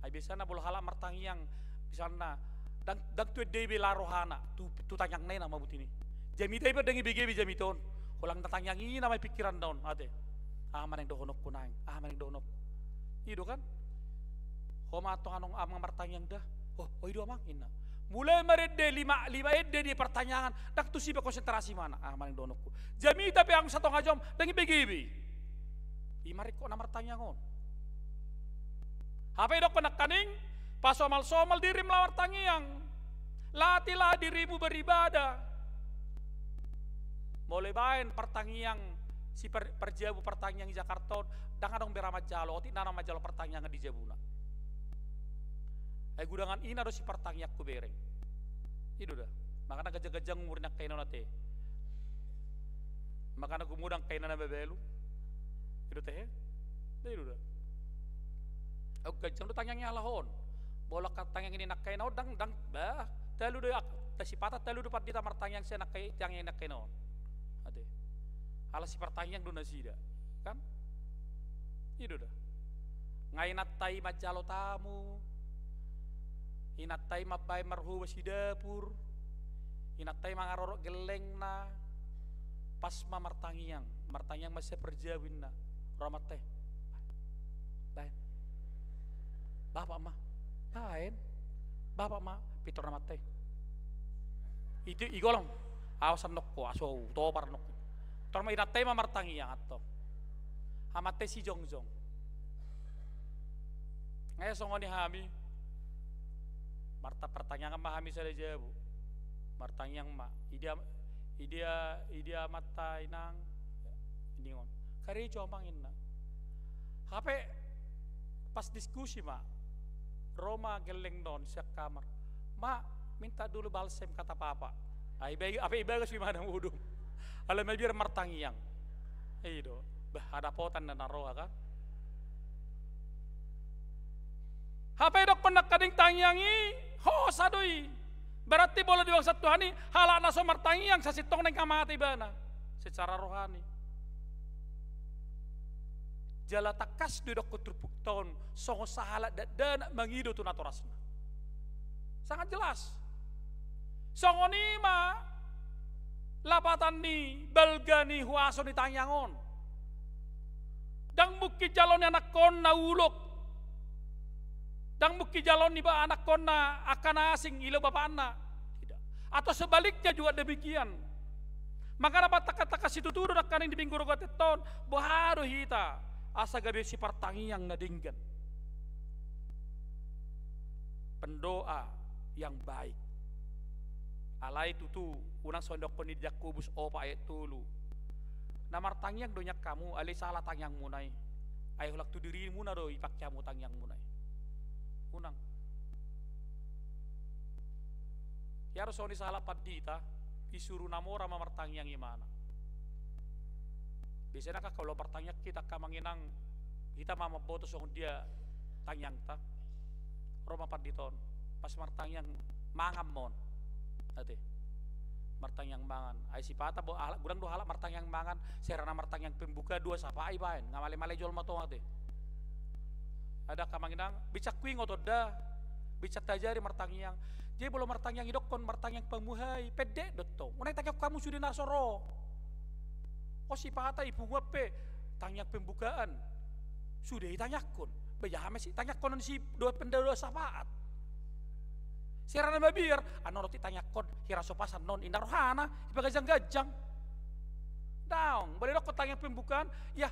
Ai biasana molo halak martangiang, misalna, ndang, ndang tu ende be laho rohana, tu, tu tangiangna i nama buti ni. Jamita i pe ndang ibege be jamita on. Holan na tangiang i nama i pikiranna on, ate. Aha ma naeng dohononku naeng, aha ma naeng dohononku. I do kan? Ho ma antong anong amang martangiang da. Oh, oh i do amang inna. Mulai marende lima, lima ende di partangiangan, ndang tusi be konsentrasi ibana. Aha ma naeng dohononku. Jamita pe anggo satonga jom, ndang ibege be. I ma ringkot na martangiang on. Hape dokkon nangkaning, pasomal-somal dirim laho martangiang. Latihlah dirimu beribadah. Molo ibaen partangiang, si par-, parjabu partangiang di Jakarta on, ndang adong be ra manjalo, otik na manjalo partangiangan di jabuna. Ai gudangan ina do sipartangiang hubereng. I do da. Makana ganjang-ganjang umur ni angka ina on ate. Makana gumodang angka ina na mabalu. I do tehe. Da i do da. Au ganjang do tangiang ni halak on. Molo angka tangiang ni angka ina on ndang, ndang, bah, talu do, sipata talu do pandita martangiang sian angka tangiang ni angka ina on. Ate. Ala sipartangiang do nasida. Kan? I do da. Nga inanta i manjalo tamu. Inanta i mambaen marhobas di dapur. Inanta i mangarorot gellengna. Pas ma martangiang. Martangiang ma sian parjabu inna. Ro amanta i. Baen. Bapak ma. Baen. Bapak ma. Pintor amanta i. Itu i golong. Awas annon ho, aso hutopar annon ho. Tor ma inanta i ma martangiang antong. Amanta i sijongjong. Nga songon i hami. Marta-, partangiangan ma hami sada jabu. Martangiang ma. Idia, idia, idia amanta inang. Ningon. Karejo amang inna. Hape pas diskusi ma. Ro ma gellengna on sian kamar. Ma, minta dulu balsem kata papa. Ai ba-, hape ibagas do imana modom. Alai mabiar martangiang. I do. Bah, hadapotan na roha kan. Hape dokkon nangkaning tangiang i, hosa do i. Berarti molo di bangsa Tuhan i, halak na so martangiang, sasintongna ingkon mate ibana. Secara rohani. Jala tangkas do idokkon turpukta on, songon sahalak dakdanak mangido tu natorasna. Sangat jelas. Songon i ma lapatan ni balga ni huaso ni tangiang on. Ndang mungkin jalo ni anakkonna ulok. Ndang mungkin jalo ni ba-, anakkonna angka na asing, ilo bapakna. Tidak. Atau sebaliknya juga demikian. Makana patangkas-tangkas situtu do nangkaning di Minggu Rogate on, boha do hita asa gabe sipartangiang na denggan. Pendoa yang baik. Alai tutu, unang songon didokkon ni Jakobus opat ayat tolu. Na martangiang do nian hamu, alai sala tangiangmuna i. Ai holan tu dirimuna do ipake hamu tangiangmuna i. Unang. Ia ro songon i sahalak pandita, isuru na mora ma martangiang imana. Biasana kan, kalau martangiang hita, angka amang inang, hita ma mamboto songon dia tangiangta. Ro ma pandita on, pas martangiang mangan ma on. Ate. Martangiang mangan. Ai sipata bo, halak, godang do halak martangiang mangan, sera na martangiang pembuka dua sapa ibaen, nga male-male jolma tong ate. Ada angka amang inang, binsang huingot on da, binsang taajari martangiang. Jadi molo martangiang idokkon, martangiang pamuhai, pendek do tong. Unang tangiangkon hamu sude na so ro. O sipata i punguan pe, tangiang pembukaan. Sude i tangiangkon. Ba aha ma si tangiangkon on si dua penda dua sapaat. Sera na mabiar, annon roti tangiangkon, hira so pas annon, inna rohana, ipagajang-gajang. Daong, molo idokkon tangiang pembukaan, ya,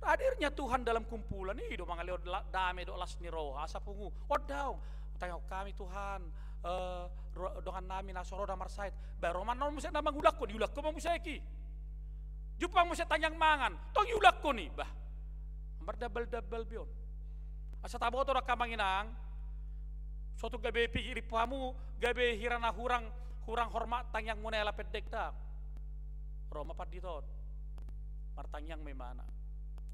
hadirnya Tuhan dalam kumpulan, i do mangalehon la-, dame dohot las ni roha, asa pungu. O daong, tangiangkon hami Tuhan, eh, ro-, dongan nami na so ro na marsahit. Ba ro ma annon muse na mangulakhon, iulakhon ma muse i. Jumpang muse tangiang mangan, tong iulakhon i, bah. Mardambal-dambal be on. Asa taboto do angka amang inang, so tung gabe pingkirimpu hamu, gabe hira na hurang, hurang hormat tangiangmuna ala pendek da. Ro ma pandita on. Martangiang ma imana.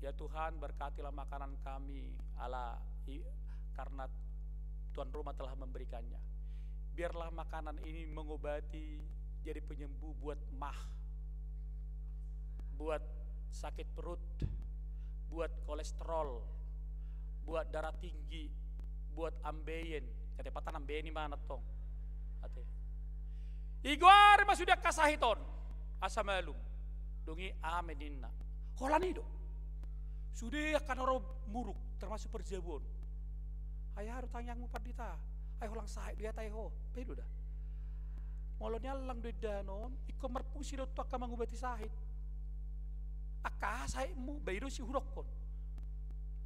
Ya Tuhan, berkatilah makanan kami ala i-, karena tuan rumah telah memberikannya. Biarlah makanan ini mengobati, jadi penyembuh buat mah, buat sakit perut, buat kolesterol, buat darah tinggi, buat ambeien. Katepatan ambeien i ma antong. Ate. Igoari ma sude angka sahit on, asa malum. Dung i amen ninna. Holan i do. Sude angka na ro muruk, termasuk parjabu on. Ai aha do tangiangmu pandita? Ai holan sahit do hita i ho. Ba i do da. Molo niallang do indahan on, ingkon marfungsi do tu angka mangubati sahit. Angka aha sahitmu, ba i do sihudokkon.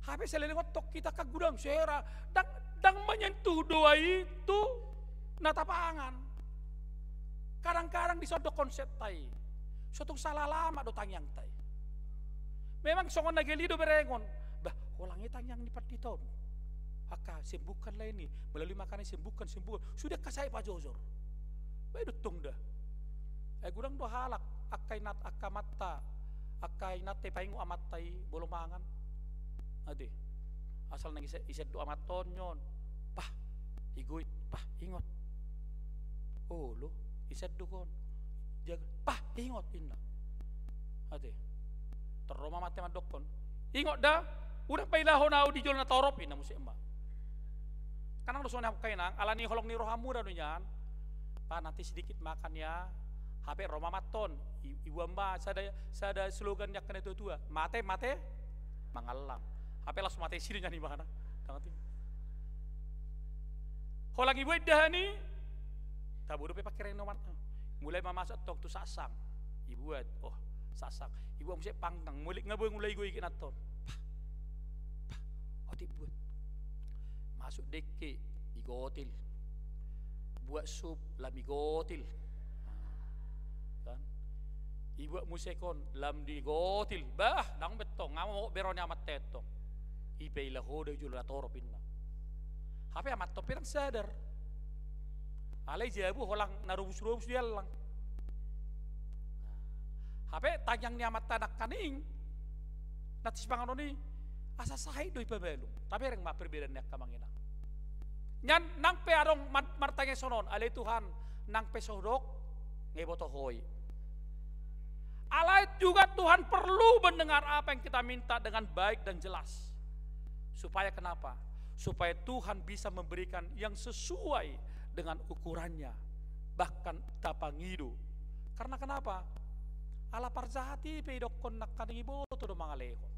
Hape saleleng on tong hita angka godang sera, ndang, ndang menyentuh do ai tu na tapangan. Kadang-kadang dison do konsepta i. So tung salah alamat do tangiangta i. Memang songon na geli do berengon. Bah, holan i tangiang ni pandita on. Angka sembuhkanlah ini, melalui makanan sembuhkan, sembuhkan. Sude angka sahit pajojor. Ba i do tong da. Ai godang do halak, angka inat, angka amanta, angka inanta ipaingot amanta i molo mangan. Ate. Asal nang ise-, isen do amanta on ninna on. Pah, igoit, pah, ingot. Olo, isen do on. Jaga, pah, ingot, ninna. Ate. Tor ro ma amanta i mandokkon. Ingot da, unang pailahon ahu di jolo na torop, ninna muse ma. Kan ndang do songon i angka inang, ala ni holong ni rohamu da do nian. Pah, nanti sedikit makan ya. Hape ro ma amanta on, i-, iboan ma sada, sada slogan ni angka na tua-tua. Mate, mate, mangallang. Hape laos mate isi do nian ibana. Ndang ate. Holan iboan indahan i, tabo dope pangkereng ni amanta. Mulai ma masuk tong tu saksang. Iboan, oh, saksang. Iboan muse panggang, mulai nga boan mulai igoigit antong. Pah. Pah. Otik buat. Masuk dengke, igotil. Buat sup, lam igotil. Kan? Ibuat muse on, lam digotil. Bah, ndang be tong, nga mamabok be ro ni amanta i tong. Ipailaho do i jolo na torop, ninna. Hape amanta on pe ndang sadar. Alai jabu holan na robus-robus diallang. Hape tangiang ni amanta nangkaning, na tis panganon i, asa sahit do ipamalum. Tabereng ma perbedaan ni angka amang inang. Nian nang pe adong ma-, martangiang songon on, ale Tuhan, nang pe so hudok, nga iboto Ho i. Alai juga Tuhan perlu mendengar apa yang kita minta dengan baik dan jelas. Supaya kenapa? Supaya Tuhan bisa memberikan yang sesuai dengan ukurannya, bahkan tapangido. Karena kenapa? Ala parjahat i pe idokkon nangkaning iboto do mangalehon.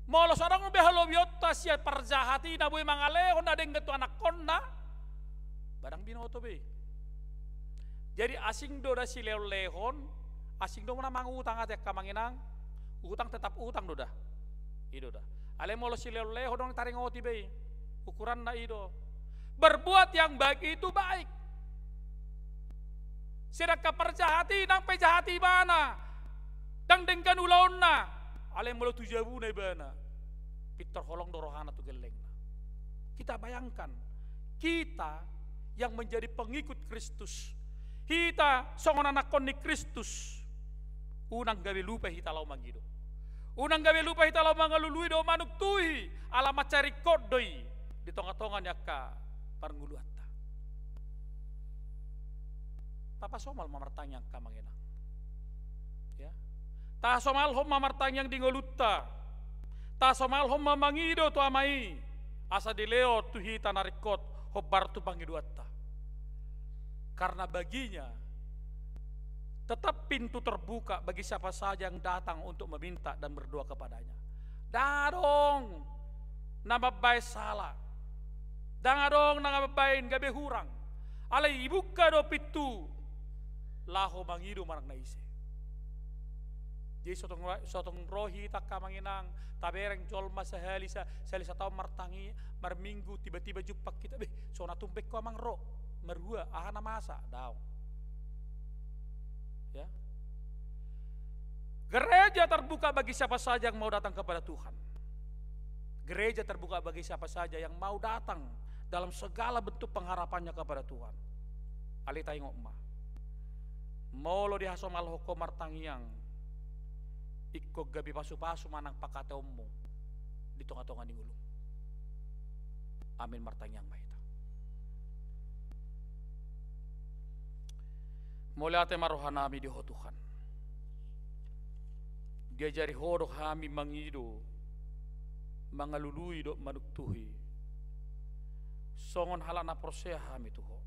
Molo so adong be halobionta sian parjahat i na boi mangalehon na denggan tu anakkonna, ba ndang binoto be. Jadi asing do da silehon-lehon, asing do na mangutang ate angka amang inang, utang tetap utang do da. I do da. Alai molo silehon-lehon ndang taringoti be i. Ukuranna i do. Berbuat yang baik itu baik. Sedangkan parjahat i nang pe jahat ibana, ndang denggan ulaonna, alai molo tu jabuna ibana, pintor holong do rohana tu gellengna. Kita bayangkan, kita yang menjadi pengikut Kristus. Hita songon anakkon ni Kristus. Unang gabe lupa hita laho mangido. Unang gabe lupa hita laho mangalului dohot manuktuhi, ala mansai ringkot do i di tonga-tonga ni angka parngoluanta. Tapasomal ma martangiang angka amang inang. Ya. Tasomalhon ma martangiang di ngolunta. Tasomalhon ma mangido tu Ama i. Asa dilehon tu hita na ringkot hombar tu pangidoanta. Karena baginya tetap pintu terbuka bagi siapa saja yang datang untuk meminta dan berdoa kepadanya. Ndang adong na mambaen sala. Ndang adong na mambaen gabe hurang. Alai dibuka do pintu laho mangido manang na ise. Jadi so tung ro, so tung ro hita angka amang inang, tabereng jolma sahali sa, sahali sataon martangi, marminggu, tiba-tiba jumpang hita, "Beh, so na tumpak ho amang ro, marhua, aha na masa?" Daong. Ya. Gereja terbuka bagi siapa saja yang mau datang kepada Tuhan. Gereja terbuka bagi siapa saja yang mau datang dalam segala bentuk pengharapannya kepada Tuhan. Alai taingot ma. Molo dihasomalhon ho martangiang, ingkon gabe pasu-pasu ma nang pangkataionmu di tonga-tonga ni ngolum. Amin, martangiang ma hita. Mauliate ma rohanami di Ho Tuhan. Diajari Ho do hami mangido, mangalului dohot manuktuhi. Songon halak na porsea hami tu Ho.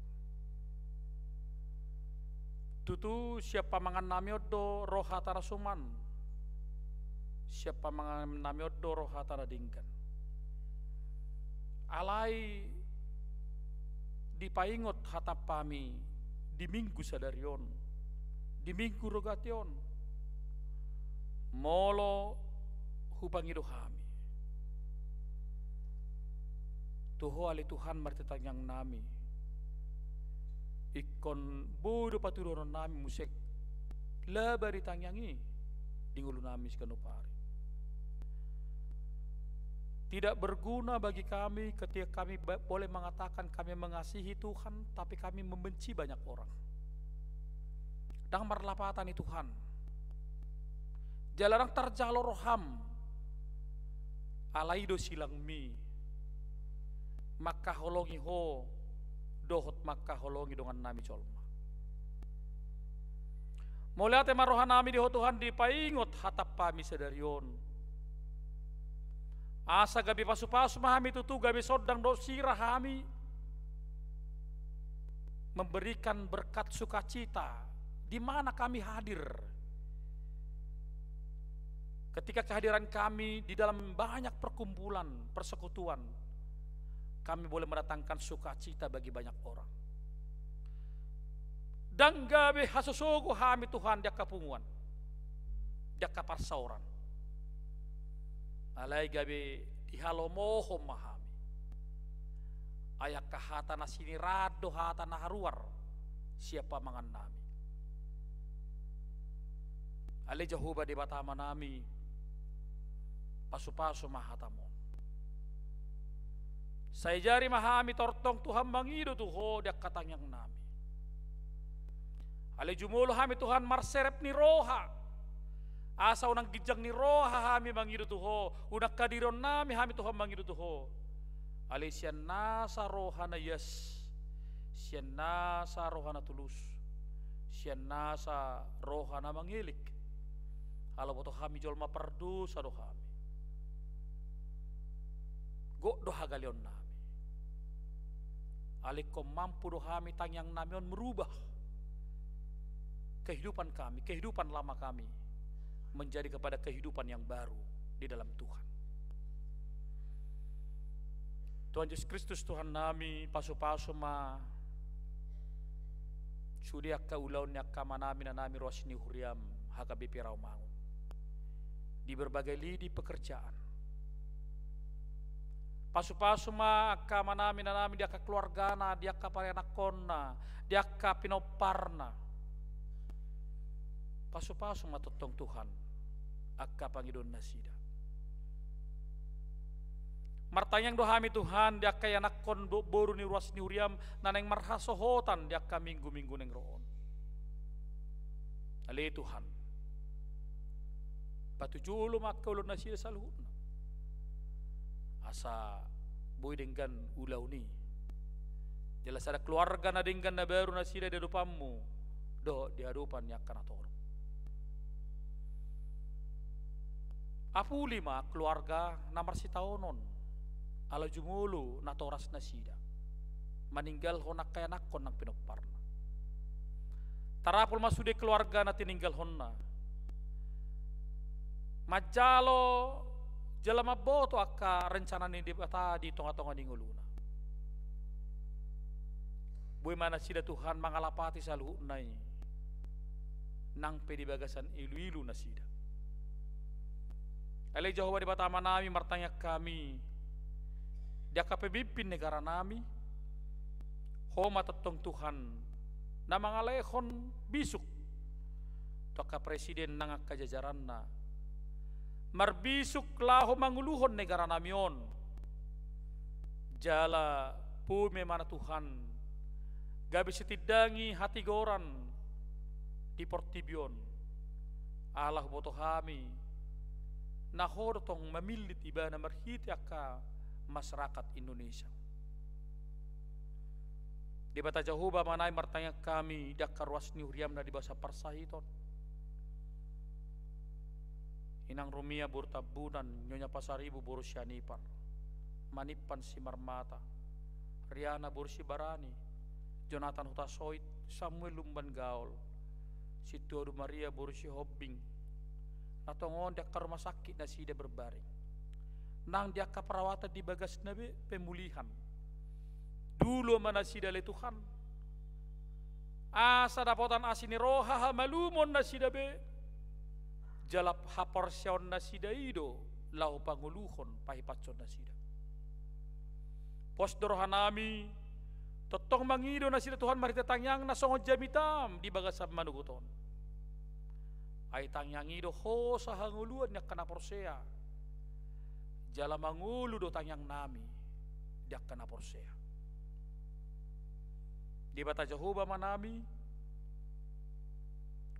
Tutu sian pamangannami on do ro hata na suman. Sian pamangannami on do ro hata na denggan. Alai dipaingot hatam hami di Minggu sadari on, di Minggu Rogate on. Molo hupangido hami tu Ho ale Tuhan marhite tangiangnami, ingkon boi do patuduhononnami muse laba di tangiang i di ngolunami siganup ari. Tidak berguna bagi kami ketika kami ba-, boleh mengatakan kami mengasihi Tuhan, tapi kami membenci banyak orang. Ndang marlapatan i Tuhan. Jala ndang tarjalo roham. Alai do silangmi mangkaholongi Ho dohot mangkaholongi dongannami jolma. Mauliate ma rohanami di Ho Tuhan, dipaingot hatam hami sadari on. Asa gabe pasu-pasu ma hami tutu, gabe sondang dohot sira hami memberikan berkat sukacita di mana kami hadir. Ketika kehadiran kami di dalam banyak perkumpulan, persekutuan, kami boleh mendatangkan sukacita bagi banyak orang. Ndang gabe hasosogo hami Tuhan di angka punguan, di angka parsaoran. Alai gabe dihalomohon ma hami. Ai angka hata na siniraan do hata na haruar sian pamangannami. Ale Jahowa Debata Amanami, pasu-pasu ma hatam on. Sai ajari ma hami tongtong Tuhan mangido tu Ho di angka tangiangnami. Ale jumolo hami Tuhan marserep ni roha. Asa unang ginjang ni roha hami mangido tu Ho, unang hadirionnami hami Tuhan mangido tu Ho. Ale sian nasa roha na ias, sian nasa roha na tulus, sian nasa roha na mangelek. Ala boto hami jolma pardosa do hami. Gok do hagaleonnami. Alai ingkon mampu do hami tangiangnami on merubah kehidupan kami, kehidupan lama kami menjadi kepada kehidupan yang baru di dalam Tuhan. Tuhan Jesus Kristus Tuhannami, pasu-pasu ma sude angka ulaon ni angka amanami inanami ruas ni huriam H K B P Rawamangun di berbagai lini pekerjaan. Pasu-pasu ma angka amanami inanami di angka keluargana, di angka parianakkonna, di angka pinomparna. Pasu-pasu ma tongtong Tuhan angka pangidoannasida. Martangiang do hami Tuhan di angka ianakhon dohot boru ni ruas ni huriam na naeng marhasohotan di angka minggu-minggu naeng ro on. Ale Tuhan, patujolo ma angka ulaon nasida saluhutna, asa boi denggan ulaon i. Jala sada keluarga na denggan na baru nasida di adopanmu dohot di adopan ni angka na torop. Apuli ma keluarga na marsitaonon, ala jumolo natoras nasida maninggalhon angka ianakhon nang pinomparna. Tarapul ma sude keluarga na tininggalhonna, manjalo jala mamboto angka rencana ni Debata di tonga-tonga ni ngoluna. Boi ma nasida Tuhan mangalapati saluhutna i, nang pe di bagasan ilu-ilu nasida. Ale Jahowa Debata Amanami, martangiang hami di angka pemimpin negaranami. Ho ma tongtong Tuhan na mangalehon bisuk tu angka presiden nang angka jajaranna, marbisuk laho manguluhon negaranami on. Jala pumemana Tuhan, gabe sitindangi hatigoran di portibi on. Ala huboto hami na Ho do tong mamillit ibana marhite angka masyarakat Indonesia. Debata Jahowa Amanami, martangiang hami di angka ruas ni huriam na di bagasan parsahiton. Inang Rumia boru Tambunan, Nyonya Pasaribu boru Sianipar, Manimpan Simarmata, Riana boru Sibarani, Jonatan Hutasoit, Samuel Lumban Gaol, Situadu Maria boru Sihombing, na tongon di angka rumah sakit nasida berbaring, nang di angka perawatan di bagasna be pemulihan. Dulo ma nasida ale Tuhan, asa dapotan asi ni roha hamalumon nasida be, jala haporseaon nasida i do laho panguluhon, pahipashon nasida. Pos do rohanami, tongtong mangido nasida Tuhan marhite tangiang na songon jamitam di bagasan manogot on. Ai tangiang i do hosa hangoluan ni angka na porsea, jala mangolu do tangiangnami di angka na porsea. Debata Jahowa Amanami,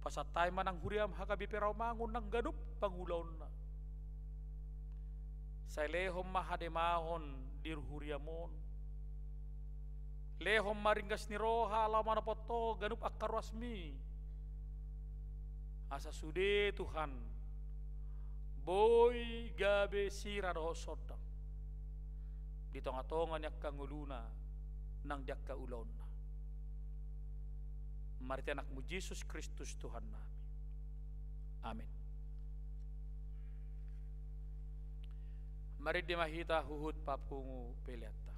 pasahat hami ma nang huriam H K B P Rawamangun nang ganup pangulaonna. Sai lehon ma hademaon di huriam on. Lehon ma ringgas ni roha laho manopot Ho ganup angka ruasmi. Asa sude Tuhan, boi gabe sira dohot sondang di tonga-tonga ni angka ngoluna nang di angka ulaonna. Marhite Anakmu Jesus Kristus Tuhannami. Amin. Marende ma hita huhut papungu peleanta.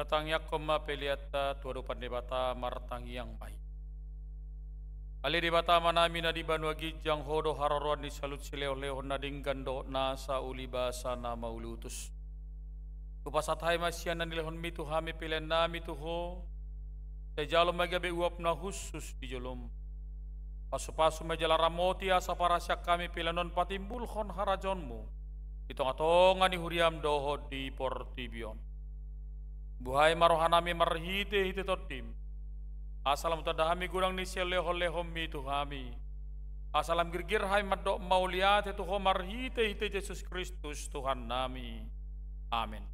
Tangiangkon ma peleanta tu adopan Debata, martangiang ma hita. Ale Debata Amanami na di banua ginjang, Ho do haroroan ni saluhut silehonlehon na denggan dohot nasa ulibasa na mauliutus. Hupasahat hami ma sian na nilehonMi tu hami peleannami tu Ho. Sai jalo ma gabe uap na hushus di joloM. Pasupasu ma jala ramoti asa parasian hami pelean on patimbulhon harajaonMu di tongatonga ni huriaM dohot di portibi on. Buhai ma rohanami marhitehite TondiM, asa lam tanda hami godang ni silehonlehonMi tu hami, asa lam girgir hami mandok mauliate tu Ho marhitehite Jesus Kristus Tuhannami. Amen.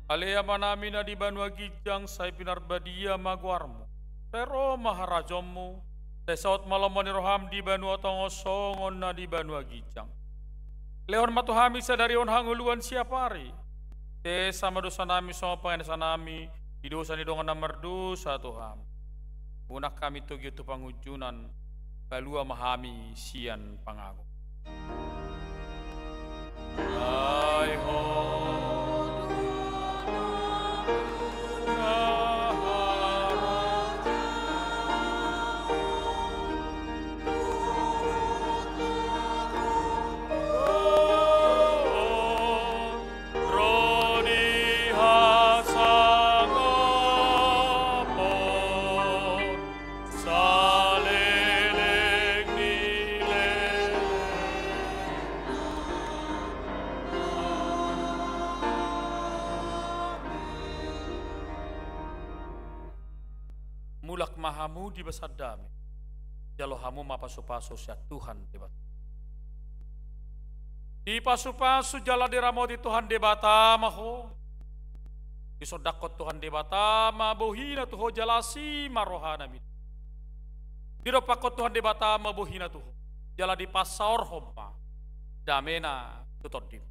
Ale Amanami na di banua ginjang, sai pinarbadia ma goarMu. Sai ro ma harajaonMu. Sai saut ma lomo ni rohaM di banua tonga on songon na di banua ginjang. Lehon ma tu hami sadari on hangoluan siapari. Sesa ma dosanami songon panganesanami di dosa ni dongan na mardosa tu hami. Unang hami togihon tu pangunjunan, palua ma hami sian pangago. Ai Ho do na harajaon, ro ni hasangapon, saleleng ni leleng. Mulak ma hamu di bagasan dame. Jalo hamu ma pasupasu sian Tuhan Debata. Dipasupasu jala diramoti Tuhan Debata ma ho. Disondangkon Tuhan Debata ma bohiNa tu ho jala asi ma rohaNa mida. Didompakkon Tuhan Debata ma bohiNa tu ho jala dipasaorhon ma dameNa tu tondim.